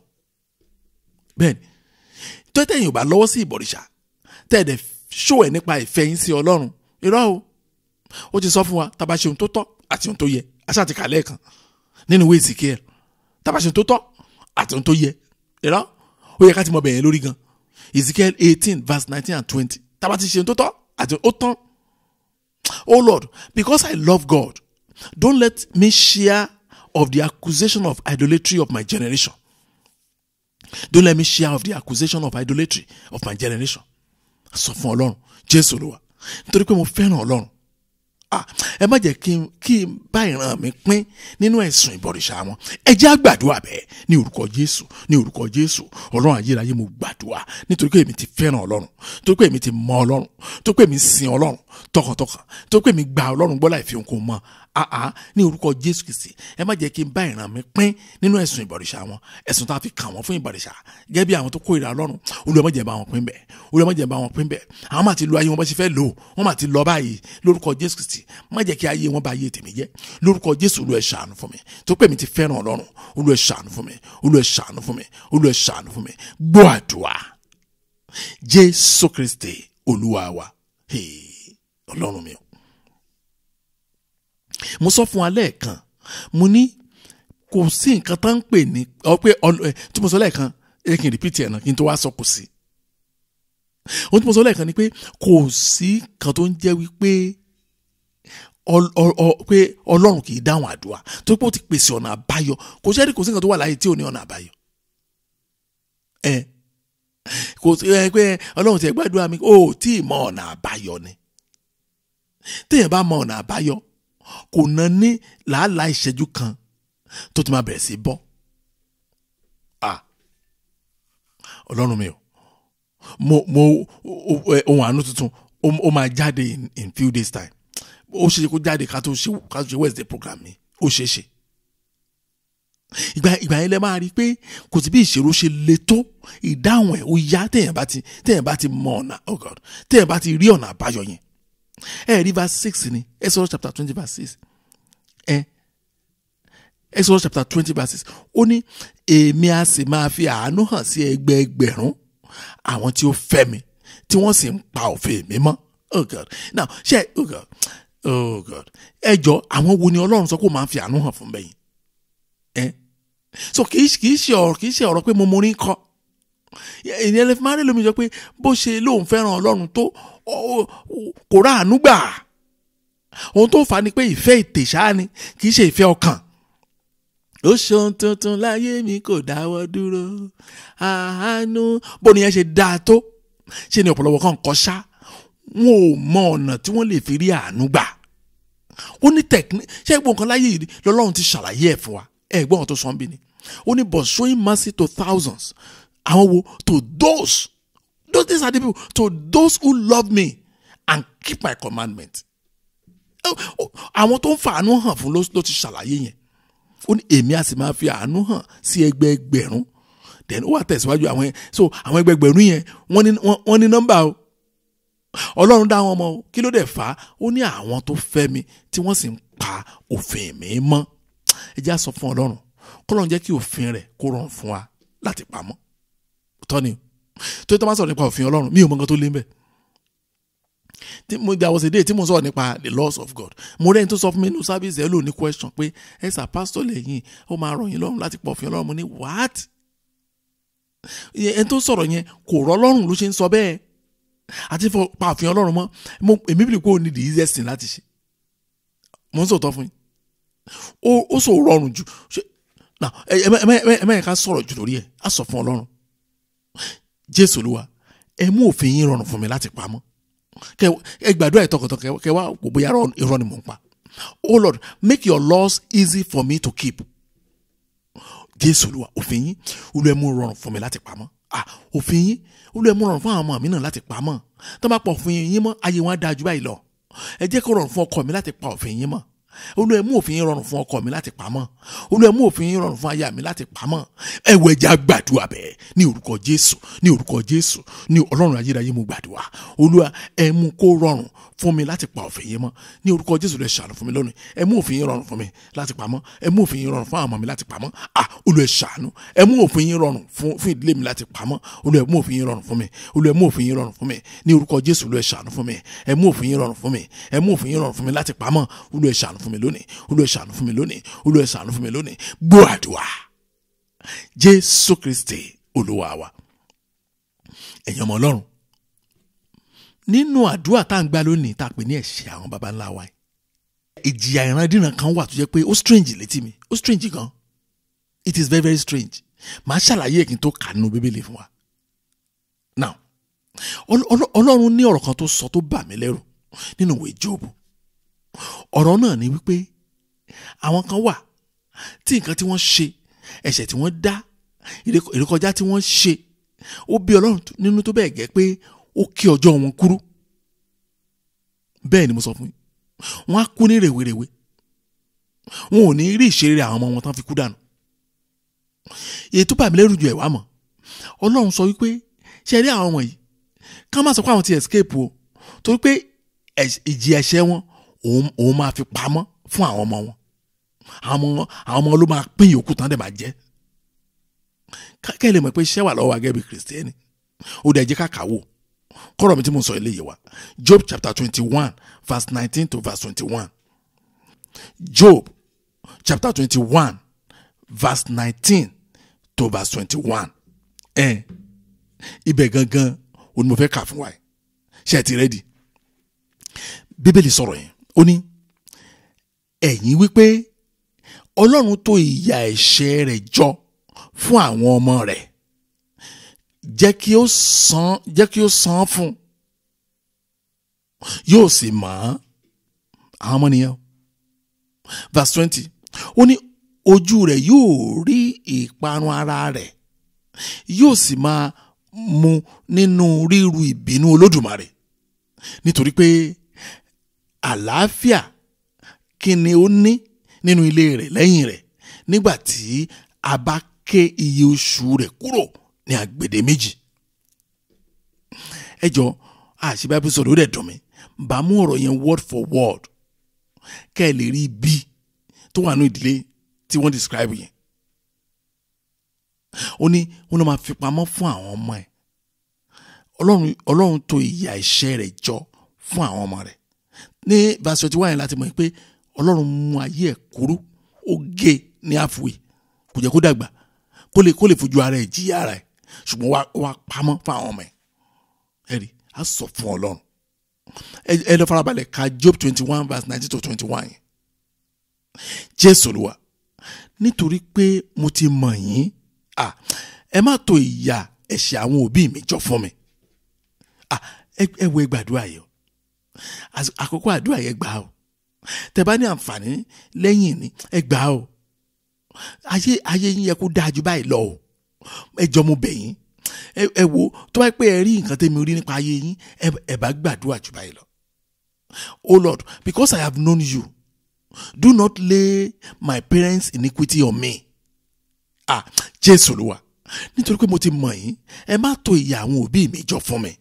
Bẹ́ẹ̀ni, tó tẹ̀yìn ò bá lọ́wọ́ sí ìbọ̀rìṣà, tẹ̀dẹ̀ ṣó ẹ̀ nípa ìfẹ́ yín sí Ọlọ́run, irọ́ o. Ó ti sọ fún wa tá bá ṣe ohun tó tọ́ àti ohun tó yẹ, aṣáà ti kà lẹ́ẹ̀kan nínú ìwé Ezekiel, tá bá ṣe ohun tó tọ́ àti ohun tó yẹ, irọ́ ó yẹ ká ti mọ bẹ̀yẹn lórí gan. Ezekiel 18 verse 19 and 20, tá bá ti ṣe ohun tó tọ́ àti ó tán. Oh Lord, because I love God, don't let me share of the accusation of idolatry of my generation. Don't let me share of the accusation of idolatry of my generation. Sọ fún Ọlọ́run, Jésù Olúwa, nítorí pé mo fẹ́ràn Ọlọ́run. Ẹ má jẹ́ kí n bá ìran mi pín nínú ẹ̀sùn ìbọ̀rìṣà wọn. Ẹ jẹ́ á gbàdúrà bẹ́ẹ̀ ní orúkọ Jésù, ní orúkọ Jésù. Ọlọ́run ayérayé, mo gbàdúrà nítorí pé èmi ti fẹ́ràn Ọlọ́run, nítorí pé èmi ti mọ Ọlọ́run, nítorí pé èmi sin Ọlọ́run tọkàntọkàn, nítorí pé èmi gba Ọlọ́run gbọ́ láì fi ohunkóhun mọ́. Ní orúkọ Jésù Kristi, ẹ má jẹ́ kí n bá ìran mi pín nínú ẹ̀sùn ìbọ̀rìṣà wọn, ẹ̀sùn tá a fi kàn wọ́n fún ìbọ̀rìṣà gẹ́gẹ́ bí àwọn tó kórìíra Ọlọ́run. Olúwa má jẹ́ bá wọn pín bẹ́ẹ̀, Olúwa má jẹ́ bá wọn pín bẹ́ẹ̀. Àwọn máa ti lo ayé wọn bá ṣe fẹ́ lò, wọ́n máa ti lọ báyìí lórúkọ Jésù Kristi. Má jẹ́ kí ayé wọn bá ayé tèmi jẹ́ lórúkọ Jésù. Olúwa ẹ ṣàánú fún mi, tó pé mi ti fẹ́ràn Ọlọ́run. Olúwa ẹ ṣàánú fún mi, Olúwa ẹ ṣàánú fún mi, Olúwa ẹ ṣàánú fún mi. Gbọ́ àdúrà Jésù Kristi Olúwa wa. Ọlọ́run mi o, mo sọ fún wa lẹ́ẹ̀kan, mo ní kò sí nǹkan tá ń pè ní pé tí mo sọ lẹ́ẹ̀kan, ẹ kí n repeat ẹ̀ náà kí n tó wá sọ kò sí. Ohun tí mo sọ lẹ́ẹ̀kan ni pé kò sí kan tó ń jẹ́ wípé pé Ọlọ́run kì í dáhùn àdúrà, tó pé ó ti pèsè ọ̀nà àbáyọ. Kò sẹ́ni, kò sí nǹkan tó wà láyé tí ò ní ọ̀nà àbáyọ. Kò sí pé Ọlọ́run ti gbàdúrà mi, ó tí ì mọ ọ̀nà àbáyọ ni. Téèyàn bá mọ ọ̀nà àbáyọ, kò ná ní làálàá ìṣẹ́jú kan tó ti máa bẹ̀rẹ̀ sí bọ́. Ọlọ́run mi o, mo ohun àánú tuntun ó máa jáde in few days time. Ó ṣe kó jáde ká tó ṣe Wednesday program mi, ó ṣe é ṣe. Ìgbà yẹn lẹ máa rí i pé kò sí bí ìṣòro ṣe le tó, ìdáhùn ẹ̀ ó yá téèyàn bá ti mọ ọ̀nà, oh God, téèyàn bá ti rí ọ̀nà àbáyọ yẹn. Ẹ rí verse 6 ni, Exodus chapter 20 verse 6. Exodus chapter 20 verse 6. Ó ní èmi á sì máa fi àánú hàn sí ẹgbẹẹgbẹ̀rún àwọn tí ó fẹ́ mi, tí wọ́n sì ń pa òfin mi mọ́. Oh God. Now, ṣe oh God, oh God. Ẹ jọ, àwọn wo ni Ọlọ́run sọ kó máa fi àánú hàn fún bẹ́yìn? So kì í ṣe ọ̀rọ̀ pé mo morin kọ. Ìyẹn lè fi máa rí lómi jọ pé bó ṣe lóun fẹ́ràn Ọlọ́run tó, kò ráàánú gbà. Ohun tó fà á ni pé ìfẹ́ ètè ṣáá ni, kì í ṣe ìfẹ́ ọkàn. Ó ṣeun tuntun láyé mi kò dáwọ́ dúró, àánú. Bó ni yẹn ṣe dáa tó, ṣe ni ọ̀pọ̀lọpọ̀ kan kọ ṣá, wọn ò mọ ọ̀nà tí wọ́n lè fi rí àánú gbà. Ó ní tẹ̀kíní, ṣé ẹ̀gbọ́n kan láyé yìí lọ́lọ́run ti ṣàlàyé ẹ̀ fún wa, ẹ̀gbọ́n tó sọ ń bí ni. Ó ní but showing mercy to thousands. Àwọn wo? To those these are the people, to those who love me and keep my commandment. Àwọn tó ń fa àánú hàn fún ló ti ṣàlàyé yẹn. Ó ní èmi á sì máa fi àánú hàn sí ẹgbẹẹgbẹ̀rún. Then ó wà tẹ̀síwájú àwọn yẹn. So àwọn ẹgbẹẹgbẹ̀rún yẹn wọ́n ní nọ́mbà o. Ọlọ́run dá wọn mọ̀ o. Kí ló dẹ̀ fà á? Ó ní àwọn tó fẹ́ mi tí wọ́n sì ń pa òfin mi mọ́. Ẹ jẹ́ á sọ fún Ọlọ́run, k'Ọlọ́run jẹ́ kí òfin rẹ̀ kó rọrùn fún wa láti pamọ́. Tọ́ni tó máa sọ̀rọ̀ nípa òfin Ọlọ́run, mi ò mọ nǹkan tó lé mbẹ̀. There was a day tí mo sọ̀rọ̀ nípa the laws of God. Mo rẹ́ni tó sọ fún mi nínú service ẹ̀ ló ní question pé ẹ sà pásítọ̀ lẹ́yìn, ó máa rọ̀ yín lọ́rùn láti pọ̀ òfin Ọlọ́run. Mo ní what? Ẹni tó sọ̀rọ̀ yẹn kò rọ̀ Ọlọ́run ló ṣe ń sọ bẹ́ẹ̀. Àti pa òfin Ọlọ́run mọ́, èmi bìrì kó ní the easiest thing láti ṣe. Mo ń sọ̀tọ̀ fún yín. Ó sọ rọrùn jù. Ẹ má yẹ ká sọ̀rọ̀ jù lórí ẹ̀, á sọ fún Ọlọ́run. Jésù Olúwa, ẹ mú òfin yín rọrùn fún mi láti pamọ́. Ẹ gbàdúrà ẹ tọkàntọkàn, kẹ wá wò bóyá irọ́ ni mò ń pa. Oh Lord, make your laws easy for me to keep. Jésù Olúwa, òfin yín, Olúwa ẹ mú rọrùn fún mi láti pamọ́. Òfin yín, Olúwa ẹ mú rọrùn fún àwọn ọmọ mi náà láti pamọ́. Tó bá pa òfin yín mọ́, ayé wọn á dáa jù báyìí lọ. Ẹ jẹ́ kó rọrùn fún ọkọ mi láti pa òfin yín mọ́. Olúwa ẹ mú òfin yín rọrùn fún ọkọ mi láti pamọ́. Olúwa ẹ mú òfin yín rọrùn fún aya mi láti pamọ́. Ẹ wo, ẹ jẹ́ á gbàdúrà bẹ́ẹ̀ ní orúkọ Jésù, ní orúkọ Jésù, ní Ọlọ́run ayérayé mo gbàdúrà. Olúwa ẹ mú kó rọrùn fún mi láti pa òfin yín mọ́. Ní orúkọ Jésù, lẹ ṣàánú fún mi lónìí. Ẹ mú òfin yín rọrùn fún mi láti pamọ́. Ẹ mú òfin yín rọrùn fún àwọn ọmọ mi láti pamọ́. Olúwa ẹ ṣàánú. Ẹ mú òfin yín rọrùn fún ìdílé mi láti pamọ́. Olúwa ẹ mú òfin yín rọrùn fún mi. Olúwa ẹ mú òfin yín rọrùn fún mi. Ní orúkọ Jésù, Olúwa ẹ ṣàánú fún mi. Ẹ mú òfin yín rọrùn fún mi. Ẹ mú òfin yín rọrùn fún mi láti pamọ́. Olúwa ẹ ṣàánú fún mi lónìí. Olúwa ẹ ṣàánú fún mi lónìí. Olúwa ẹ ṣàánú fún mi lónìí. Gbọ́ àdúrà. Jésù Kristi Olúwa wa. Ẹ̀yin ọmọ Ọlọ́run, nínú àdúrà tá à ń gbà lónìí tá a pè ní ẹ̀ṣẹ̀ àwọn baba ńlá wa, ìjìyà ìrandíran kan wà tó jẹ́ pé ó strange létí mi, ó strange gan. It is very very strange. Màá ṣàlàyé kí n tó kà nínú Bíbélì fún wa. Now, Ọlọ́run ní ọ̀rọ̀ kan tó sọ tó bà mí lẹ́rù nínú ìwé Jóòbù. Ọ̀rọ̀ náà ni wípé àwọn kan wà tí nǹkan tí wọ́n ṣe, ẹ̀ṣẹ̀ tí wọ́n dá, ìrékọjá tí wọ́n ṣe, ó bí Ọlọ́run nínú tó bẹ́ẹ̀ gẹ́ pé ó kí ọjọ́ wọn kúrú. Bẹ́ẹ̀ ni mo sọ fún yín. Wọ́n á kú ní rèwerèwe. Wọn ò ní rí ìṣeré àwọn ọmọ wọn tán fi kú dànù. Èyí tó bà mí lẹ́rù jù ẹ̀ wá mọ̀. Ọlọ́run sọ wípé ṣe rí àwọn wọ̀nyí, ká má sọ pé àwọn ti escape o, torí pé ìjìyà ẹ̀ṣẹ̀ wọn òun máa fi pamọ́ fún àwọn ọmọ wọn. Àwọn ọmọ ló máa pín ìyókù tán dẹ̀ máa jẹ́. Kẹ́ ẹ lè mọ̀ pé iṣẹ́ wà lọ́wọ́ wa gẹ́gẹ́ bí Kìrìsìtẹ́nì. Ó dẹ̀ jẹ́ ká kà wò. Kọ́rọ̀ mi tí mo sọ eléyìí wa. Job chapter 21 verse 19 to verse 21. Job chapter 21 verse 19 to verse 21. Ibẹ̀ gangan òun ni mo fẹ́ kà fún wa yìí. Ṣé ẹ ti ready? Bíbélì sọ̀rọ̀ yẹn. Ó ní ẹ̀yin wípé Ọlọ́run tò ìyà ẹ̀ṣẹ̀ rẹ̀ jọ fún àwọn ọmọ rẹ̀, jẹ́ kí ó san, jẹ́ kí ó san fún, yóò sì mọ̀ àwọn ọmọ nìyẹn. Verse 20, ó ní ojú rẹ̀ yóò rí ìparun ara rẹ̀, yóò sì máa mu nínú ríru ìbínú Olódùmarè, nítorí pé àlàáfíà kí ni ó ní nínú ilé rẹ̀ lẹ́yìn rẹ̀ nígbà tí a bá ké iye oṣù rẹ̀ kúrò ní agbèdè méjì. Ẹ jọ àṣì Bible sọ̀rọ̀, ó dẹ̀ dùn mí bá mú ọ̀rọ̀ yẹn word for word kẹ́ ẹ lè rí ibi tó wà ní ìdílé tí wọ́n describe yẹn. Ó ní wọ́n lọ máa fi pamọ́ fún àwọn ọmọ ẹ̀. Ọlọ́run tò ìyà ẹ̀ṣẹ̀ rẹ̀ jọ fún àwọn ọmọ rẹ̀. Ní verse 21 yẹn láti mọ̀ pé Ọlọ́run mú ayé ẹ̀ kúrú, ó gé ní àfúwé, kò jẹ́ kó dàgbà, kó lè fojú ara ẹ̀ jìyà ara ẹ̀, ṣùgbọ́n wá pamọ́ fún àwọn ọmọ ẹ̀. Ẹ rí, a sọ fún Ọlọ́run. Ẹ lọ farabalẹ̀ ka Job 21 verse 19 to 21 yẹn. Jésù Olúwa, nítorí pé mo ti mọ̀ yín, ẹ má tò ìyà ẹ̀ṣẹ̀ àwọn òbí mi jọ fún mi. Ẹ wo, ẹ gbàdúrà yìí o. Àkókò àdúrà yẹn, gbà o. Tẹ́ bá ní àǹfààní lẹ́yìn ni, ẹ gbà o. Ayé yín yẹ kó dáa ju báyìí lọ o. Ẹ jọ, mo bẹ̀ yín. Ẹ wo, tó bá pẹ́ ẹ rí nǹkan tẹ́mi rí nípa ayé yín, ẹ bá gbàdúrà ju báyìí lọ. Oh Lord, because I have known you, do not lay my parents' iniquity on me. Jésù Olúwa, nítorí pé mo ti mọ̀ yín, ẹ má tò ìyà àwọn òbí mi jọ fún mi.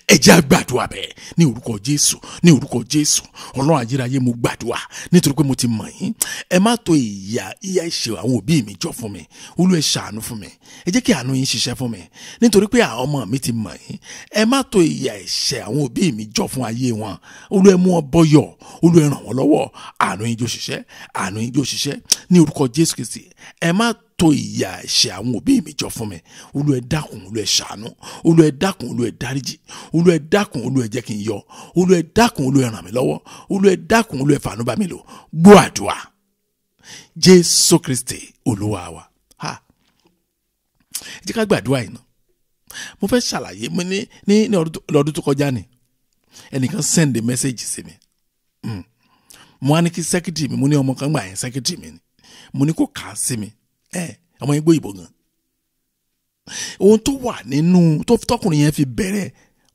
Ẹ jẹ́ á gbàdúrà bẹ́ẹ̀ ní orúkọ Jésù, ní orúkọ Jésù. Ọlọ́run ayérayé, mo gbàdúrà, nítorí pé mo ti mọ̀ yín, ẹ má tò ìyà ẹ̀ṣẹ̀ àwọn òbí mi jọ fún mi. Olú, ẹ ṣàánú fún mi. Ẹ jẹ́ kí àánú yín ṣiṣẹ́ fún mi, nítorí pé àwọn ọmọ mi ti mọ̀ yín. Ẹ má tò ìyà ẹ̀ṣẹ̀ àwọn òbí mi jọ fún ayé wọn. Olú, ẹ mú wọn bọ́yọ̀. Olú, ẹ ràn wọ́n lọ́wọ́. Àánú yín jó ṣiṣẹ́, àánú yín jó ṣiṣẹ́ ní orúkọ Jésù Kristi. Ẹ má tò ìyà ẹ̀ṣẹ̀ àwọn òbí mi jọ fún mi. Olú, ẹ dákun. Olú, ẹ ṣàánú. Olú, ẹ dákun. Olú, ẹ dáríjì. Olú, ẹ dákun. Olú, ẹ jẹ́ kí n yọ. Olú, ẹ dákun. Olú, ẹ ràn mí lọ́wọ́. Olú, ẹ dákun. Olú, ẹ fàánú bá mi lò. Gbọ́ àdúrà. Jésù Kristi Olúwa wa. Ha, ẹ jẹ́ ká gbàdúrà yìí náà. Mo fẹ́ ṣàlàyé mo ní ní ní ọdún tó kọjá ni ẹnìkan send a message sí mi. Mo wá ní kí secretary mi, mo ní ọmọ kan gbà yẹn, secretary mi ni, mo ní kó kà á sí mi. Ẹ ọmọ yẹn gbóyìnbó gan. Ohun tó wà nínú tó tọkùnrin yẹn fi bẹ̀rẹ̀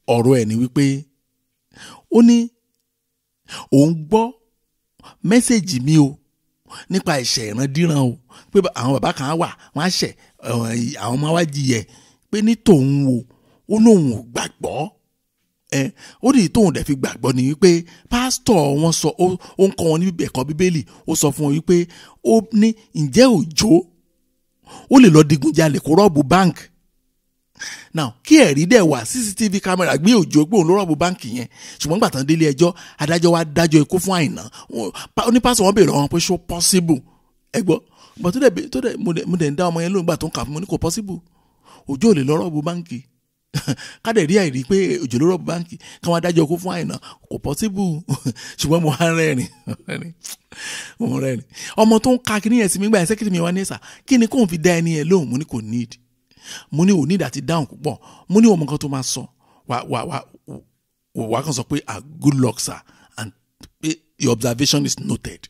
ọ̀rọ̀ ẹ̀ ni wípé ó ní òun gbọ́ message mi o nípa ẹ̀ṣẹ̀ ìrandíran o, pé àwọn bàbá kan wà wọ́n á ṣẹ̀, àwọn ọmọ wa jìyẹ, pé ní tòun o, ó lóun ò gbàgbọ́. Ẹ ó ní tóun dẹ̀ fi gbàgbọ́ ni wípé pásítọ̀ wọn sọ, ó ń kọ́ wọn ní ẹ̀kọ́ Bíbélì, ó sọ fún wọn wípé ó ní ǹjẹ́ Òjó ó lè lọ digunjalè kó rob bank? Now kí ẹ̀rí dẹ̀ wà, CCTV camera gbé Òjó pé òun ló rob báǹkì yẹn, ṣùgbọ́n gbàtàn délé ẹjọ́, adájọ́ wa dájọ́ ikú fún Àìná. Ó ní pásítọ̀ wọn béèrè wọn pé ṣó possible? Ẹ gbọ́, gbà tó dẹ̀ tó dẹ̀ mo dẹ̀ ń dá ọmọ yẹn lóhùn gbà tó ń kà fún mi, ní kò possible, Òjó ò lè lọ rob báǹkì, kádẹ̀ rí àìrí pé Òjó ló rob báǹkì, káwọn adájọ́ ikú fún Àìná, kò possible. Ṣùgbọ́n mo á rẹ́rìn, mo rẹ́rìn. Ọmọ tó ń ka kíní yẹn sí mi gbà yẹn, secretary mi wá ní sà, kí ni kóun fi dá ẹni yẹn lóhùn? Mo ní kò need, mo ní ò need àti dáhùn púpọ̀. Mo ní òun kan tó máa sọ wà wà wà wà kàn sọ pé, "Ah, good luck, sir, and pé your observation is noted."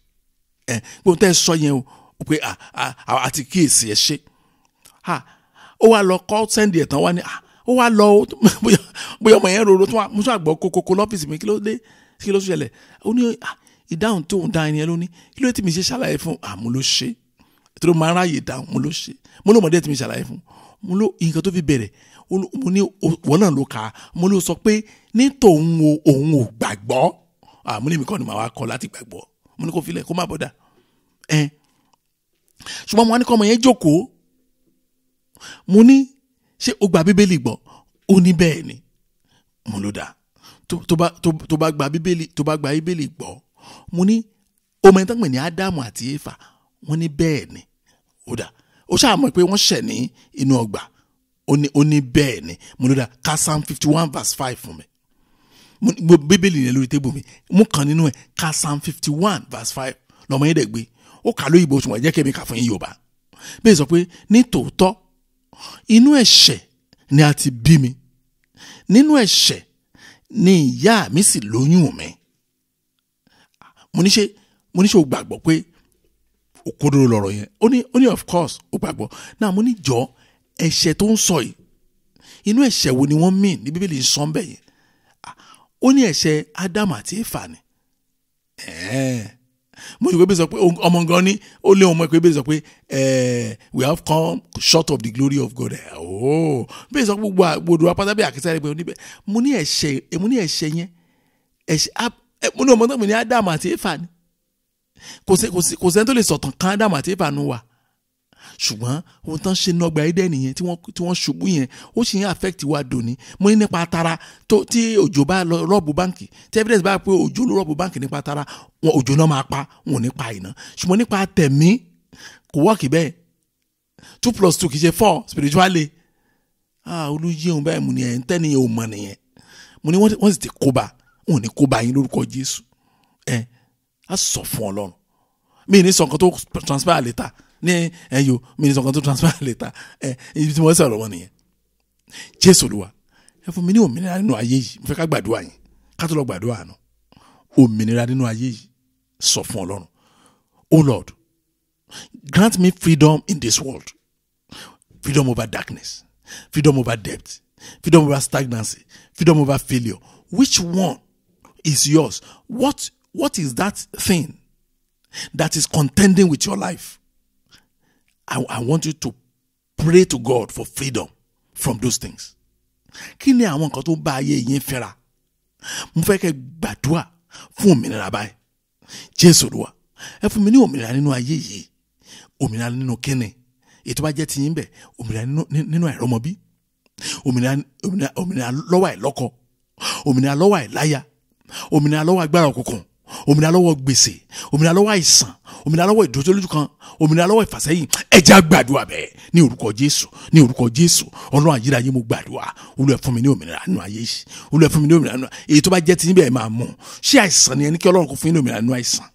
Ẹ pé ohun tẹ́ ẹ sọ yẹn o, pé ah ah, àti kíyèsí, ẹ ṣe. Ah, ó wá lọ kọ́ send ẹ̀ tán, wá ní ah, ó wá lọ, bóyá ọmọ yẹn roro tó wá. Mo tún àgbọ̀ kókókó lọ́fíìsì mi, kí ló dé, kí ló ṣẹlẹ̀? Ó ní ah, ìdáhùn tó ń dá ẹni yẹn ló ní kí ló dé tí mi ṣe ṣàlàyé fún? Ah, mo ló ṣe tó máa ń ráàyè dáhùn, mo ló ṣe, mo ló mọ̀dé tí mi ṣàlàyé fún. Mo ló nǹkan tó fi bẹ̀rẹ̀, mo ní wọ́n náà ló kà á. Mo ló sọ pé ní tòun o, òun ò gbàgbọ́. Ah, mo ní mi kọ́ ni màá wá kọ́ láti gbàgbọ́. Mo ní kó filẹ̀, kó má bọ̀dà ẹ. Ṣùgbọ́n mo wá ní kọ́ ọmọ yẹn jókòó, mo ní ṣé o gba Bíbélì gbọ́? Ó ní bẹ́ẹ̀ ni. Mo ló dáa, tó bá gba Bíbélì, tó bá gba Bíbélì gbọ́, mo ní ọmọ ẹni tó ń pè ní Ádámù àti Éfà? Wọ́n ní bẹ́ẹ̀ ni. Ó dà, ó ṣáà mọ̀ pé wọ́n ṣẹ̀ ní inú ọgbà? Ó ní bẹ́ẹ̀ ni. Mo ló dà, ka Psalm 51 verse 5 fún mi. Mo ní gbogbo Bíbélì yẹn lórí table mi, mú kan nínú ẹ̀, ka Psalm 51 verse 5. Lọ́mọ yẹn dẹ̀ gbé, ó kà lóyìnbó, ṣùgbọ́n ẹ jẹ́ kí èmi kà fún yín Yorùbá. Bẹ́ẹ̀ sọ pé ní tòótọ́ inú ẹ̀ṣẹ̀ ni a ti bí mi, nínú ẹ̀ṣẹ̀ ni ìyá mi sì lóyún mi. Mo ní ṣe o gbàgbọ́ pé òkodoro lọ̀rọ̀ yẹn? Ó ní of course, ó gbàgbọ́ náà. Mo ní jọ, ẹ̀ṣẹ̀ tó ń sọ yìí, inú ẹ̀ṣẹ̀ wo ni wọ́n mìn ní Bíbélì sọ ń bẹ̀ yẹn? Ah, ó ní ẹ̀ṣẹ̀ Ádámù àti Éfà ni. Ẹ̀ẹ́n. Mo ní pé bí sọ pé ọmọ gan ni ó lé ọmọ pé bí sọ pé we have come short of the glory of God. Ẹ̀ ooo, bí sọ pé gbogbo àgbòdo apáta bí àkísà rẹ̀ pé oníbẹ̀. Mo ní ẹ̀ṣẹ̀, mo ní ẹ̀ṣẹ̀ yẹn, ẹ̀ṣẹ̀ mo ní ọmọ tó ń pè ní Ádámù àti Éfà ni. Kò sẹ́ni tó lè sọ̀tàn kan Ádámù àti Éfà nù wa, ṣùgbọ́n ohun tán ṣe nọgbà Édẹ́nì yẹn tí wọ́n ṣubú yẹn, ó sì ń affect wa dòní. Mo ní nípa tara tó, tí Òjò bá lọ rob báǹkì, tí evidence bá pé Òjò ló rob báǹkì, nípa tara wọn, Òjò náà máa pa, wọn ò ní pa Àìná. Ṣùgbọ́n nípa tẹ̀mí, kò work bẹ́ẹ̀. 2 plus 2 kì í ṣe 4 spiritually. Ah, olùyé òun báyìí. Mo ní ẹ̀ ń tẹ́ni yẹn ò mọ̀ nìyẹn. Mo ní wọ́n sì ti kóbá, wọn ò ní kóbá yín lórúkọ Jésù. Ẹ á sọ fún Ọlọ́run, mi ní sọ nǹkan tó transpire later ní ẹyọ, mi ní sọ nǹkan tó transpire later. Ẹ ibi tí mo sọ̀rọ̀ wọn nìyẹn. Jésù Olúwa, ẹ fún mi ní òmìnira nínú ayé yìí. Mo fẹ́ ká gbàdúrà yẹn ká tó lọ gbàdúrà nù. Òmìnira nínú ayé yìí, sọ fún Ọlọ́run, "Oh Lord, grant me freedom in this world, freedom over darkness, freedom over debt, freedom over stagnancy, freedom over failure." Which one is yours? What is that thing that is contending with your life? I want you to pray to God for freedom from those things. Kí ni àwọn nǹkan tó ń bá ayé yín fínra? Mo fẹ́ kẹ́ gbàdúrà fún òmìnira báyìí. Jésù Olúwa, ẹ fún mi ní òmìnira nínú ayé yìí. Òmìnira nínú kíni? Ètò bá jẹ́ tiyín bẹ̀, òmìnira nínú àìrọ́mọbí, òmìnira lọ́wọ́ àìlọ́kọ, òmìnira lọ́wọ́ àìláya, òmìnira lọ́wọ́ agbára òkùnkùn. Òmìnira lọ́wọ́ gbèsè, òmìnira lọ́wọ́ àìsàn, òmìnira lọ́wọ́ ìdójúlójú kan, òmìnira lọ́wọ́ ìfàsẹ́yìn. Ẹ jẹ́ á gbàdúrà bẹ́ẹ̀ ní orúkọ Jésù, ní orúkọ Jésù. Ọlọ́run ayérayé, mo gbàdúrà, Olúwa fún mi ní òmìnira nínú ayé yìí. Olúwa fún mi ní òmìnira nínú èyí tó bá jẹ́ ti níbẹ̀ máa mú. Ṣé àìsàn ni ẹni kí Ọlọ́run kó fún yín ní òmìnira nínú àìsàn?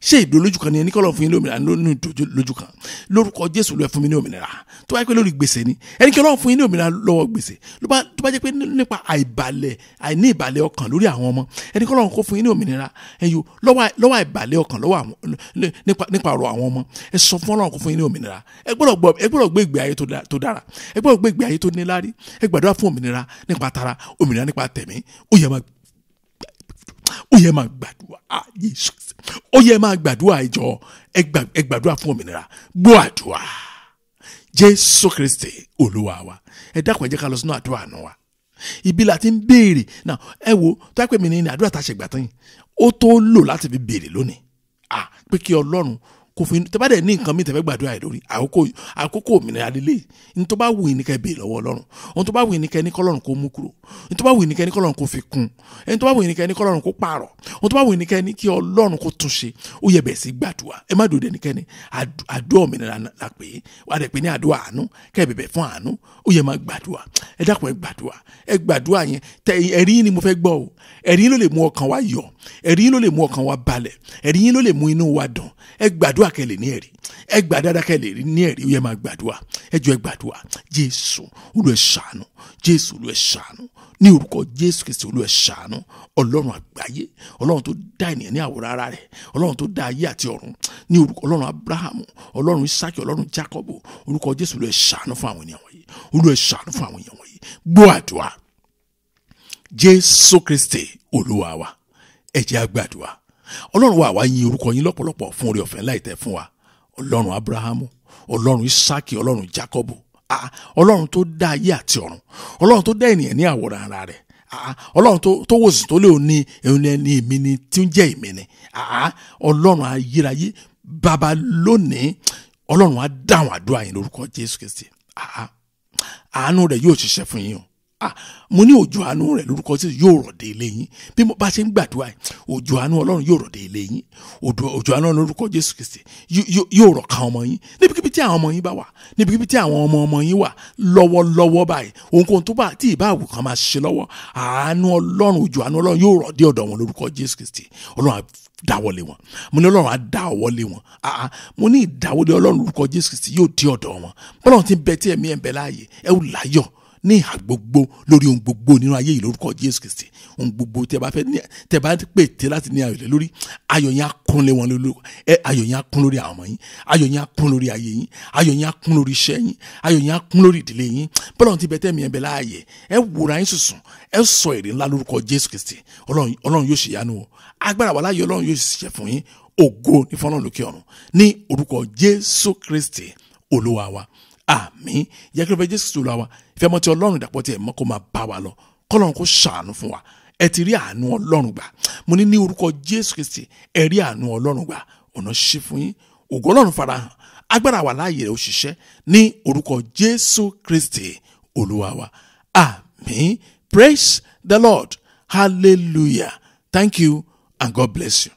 Ṣé ìdólójú kan ni ẹni kí Ọlọ́run fún yín ní òmìnira nínú ìdólójú kan? Lórúkọ Jésù, Olúwa fún mi ní òmìnira. Tó bá jẹ́ pé lórí gbèsè ni ẹni kí Ọlọ́run fún yín ní òmìnira lọ́wọ́ gbèsè. Tó bá jẹ́ pé nípa àìbalẹ̀, àìní ìbàlẹ̀ ọkàn lórí àwọn ọmọ, ẹni kí Ọlọ́run kó fún yín ní òmìnira ẹ̀yọ lọ́wọ́ àìbalẹ̀ ọkàn lọ́wọ́ àwọn nípa ọ̀rọ̀ àwọn ọmọ. Ẹ sọ fún Ọlọ́run kó fún yín ní òmìnira. Ẹ gbọ́dọ̀ gbé ìgbé ayé tó dára, ẹ gbọ́dọ̀ gbé ìgbé ayé tó níláárí. Ẹ gbàdúrà fún òmìnira nípa tara, òmìnira nípa tẹ̀mí. Ó yẹ máa gbàdúrà. Ó yẹ máa gbàdúrà. Ìjọ, ẹ gbàdúrà fún òmìnira. Gbọ́ àdúrà, Jésù Kristi Olúwa wa. Ẹ dákun, ẹ jẹ́ ká lọ sínú àdúrà àánú wa. Ibi la ti ń béèrè náà. Ẹ wo, tó yẹ pé mi ní àdúrà tá a ṣe gbà tán yìí, ó tó lò láti fi béèrè lónìí pé kí Ọlọ́run kò fún yín. Tẹ́ bá dẹ̀ ní nǹkan mi tẹ́ fẹ́ gbàdúrà yìí lórí àkókò òmìnira lílé ní, tó bá wù yín ní kẹ́ béèrè lọ́wọ́ Ọlọ́run. Ohun tó bá wù yín ní kẹ́ ní k'Ọlọ́run kó mú kúrò, ohun tó bá wù yín ní kẹ́ ní k'Ọlọ́run kó fi kún, ohun tó bá wù yín ní kẹ́ ní k'Ọlọ́run kó pààrọ̀, ohun tó bá wù yín ní kẹ́ ní kí Ọlọ́run kó tún ṣe. Ó yẹ bẹ̀ẹ̀ sí gbàdúrà. Ẹ má dòde ẹnikẹ́ni. Àdúrà òmìnira la pè é, wà á dẹ̀ pé ní àdúrà àánú, kẹ́ ẹ bẹ̀bẹ̀ fún àánú. Ó yẹ máa gbàdúrà. Ẹ dákun, ẹ gbàdúrà, ẹ gbàdúrà yẹn. Tẹ ẹ̀rí yín ni mo fẹ́ gbọ́ o. Ẹ̀rí yín ló lè mú ọkàn wa yọ̀, ẹ̀rí yín ló lè mú ọkàn wa balẹ̀, ẹ̀rí yín ló lè mú inú wa dùn. Ẹ gbàdúrà kẹ́ lè ní ẹ̀rí. Ẹ gbà dáadáa kẹ́ lè ní ẹ̀rí. Ó yẹ máa gbàdúrà. Ẹ jọ̀ọ́, ẹ gbàdúrà. Jésù, Olúwa ṣàánú. Jésù, Olúwa ṣàánú. Ní orúkọ Jésù Kristi, Olúwa ṣàánú. Ọlọ́run àgbáyé, Ọlọ́run tó dá ènìyàn ní àwòrán ara rẹ̀, Ọlọ́run tó dá ayé àti ọ̀run, ní orúkọ Ọlọ́run Abrahamu, Ọlọ́run Isaki, Ọlọ́run Jacobo, orúkọ Jésù, Olúwa ṣàánú fún àwọn ènìyàn wọ̀nyí. Olúwa ṣàánú fún àwọn ènìyàn wọ̀nyí. Gbọ́ àdúrà, Jésù Kristi Olúwa wa. Ẹ jẹ́ á gbàdúrà. Ọlọ́run wa, àwa yin orúkọ yín lọ́pọ̀lọpọ̀ fún oore ọ̀fẹ́ láì tẹ́ fún wa. Ọlọ́run Abrahamu, Ọlọ́run Isaki, Ọlọ́run Jacobo, Ọlọ́run tó dá ayé àti ọ̀run, Ọlọ́run tó dá ènìyàn ní àwòrán ara rẹ̀, Ọlọ́run tó wòsàn tó lé òní òní ẹni èmi ni tí ń jẹ́ èmi ni, Ọlọ́run ayérayé, bàbá, lónìí Ọlọ́run á dáhùn àdúrà yín lórúkọ Jésù Kristi. Àánú rẹ̀ yóò ṣiṣẹ́ fún yín o. Mo ní òjò àánú rẹ̀ lórúkọ Jésù yóò rọ̀ dé ilé yín. Bí mo bá ṣe ń gbàdúrà yìí, òjò àánú Ọlọ́run yóò rọ̀ dé ilé yín. Òjò àánú Ọlọ́run lórúkọ Jésù Kristi yóò rọ̀ kan ọmọ yín níbikíbi tí àwọn ọmọ yín bá wà, níbikíbi tí àwọn ọmọ ọmọ yín wà lọ́wọ́lọ́wọ́ báyìí. Ohunkóhun tó bá tí ìbá àwù kan máa ṣe lọ́wọ́, àánú Ọlọ́run, òjò àánú Ọlọ́run yóò rọ̀ dé ọ̀dọ̀ wọn lórúkọ Jésù Kristi. Ọlọ́run á dáwọ́lé wọn. Mo ní Ọlọ́run á dáwọ́lé wọn. Mo ní ìdáwọ́lé Ọlọ́run lórúkọ Jésù Kristi yóò dé ọ̀dọ̀ wọn. Bọ́lọ́run ti ń bẹ tí ẹ̀mí ẹ̀ ń bẹ láàyè, ẹ ó láyọ̀ ní ìhà gbogbo lórí ohun gbogbo nínú ayé yìí lórúkọ Jésù Kristi. Ohun gbogbo tẹ bá fẹ́ ní, tẹ bá pè tẹ láti ní ayọ̀ lé lórí, ayọ̀ yẹn á kún lé wọn lórí. Ẹ ayọ̀ yẹn á kún lórí àwọn ọmọ yín, ayọ̀ yẹn á kún lórí ayé yín, ayọ̀ yẹn á kún lórí iṣẹ́ yín, ayọ̀ yẹn á kún lórí ìdílé yín. Bọ́lá ti bẹ tẹ́mi ẹ̀ bẹ láàyè, ẹ wòrà yín sùsùn, ẹ sọ èrè ńlá lórúkọ Jésù Kristi. Ọlọ́run yóò ṣèyanu o. Agbára wà láàyè, Ọlọ́run yóò ṣiṣẹ́ fún yín. Ògo ní fọ́nrán lókè ọ̀run, ní orúkọ Jésù Kristi Olúwa wa, àmín. Yẹ kí ló fẹ́ Jésù Kristi Olúwa wa, ìfẹ́ mọ́ ti Ọlọ́run, ìdàpọ̀ tí ẹ̀ mọ́ kó máa bá wa lọ. Kọ́lọ́run kó ṣàánú fún wa. Ẹ ti rí àánú Ọlọ́run gbà. Mo ní ní orúkọ Jésù Kristi, ẹ rí àánú Ọlọ́run gbà. Ọ̀nà ṣí fún yín, ògo Ọlọ́run farahàn, agbára wà láàyè rẹ̀ ó ṣiṣẹ́ ní orúkọ Jésù Kristi Olúwa wa, àmín. Praise the Lord. Hallelujah. Thank you and God bless you.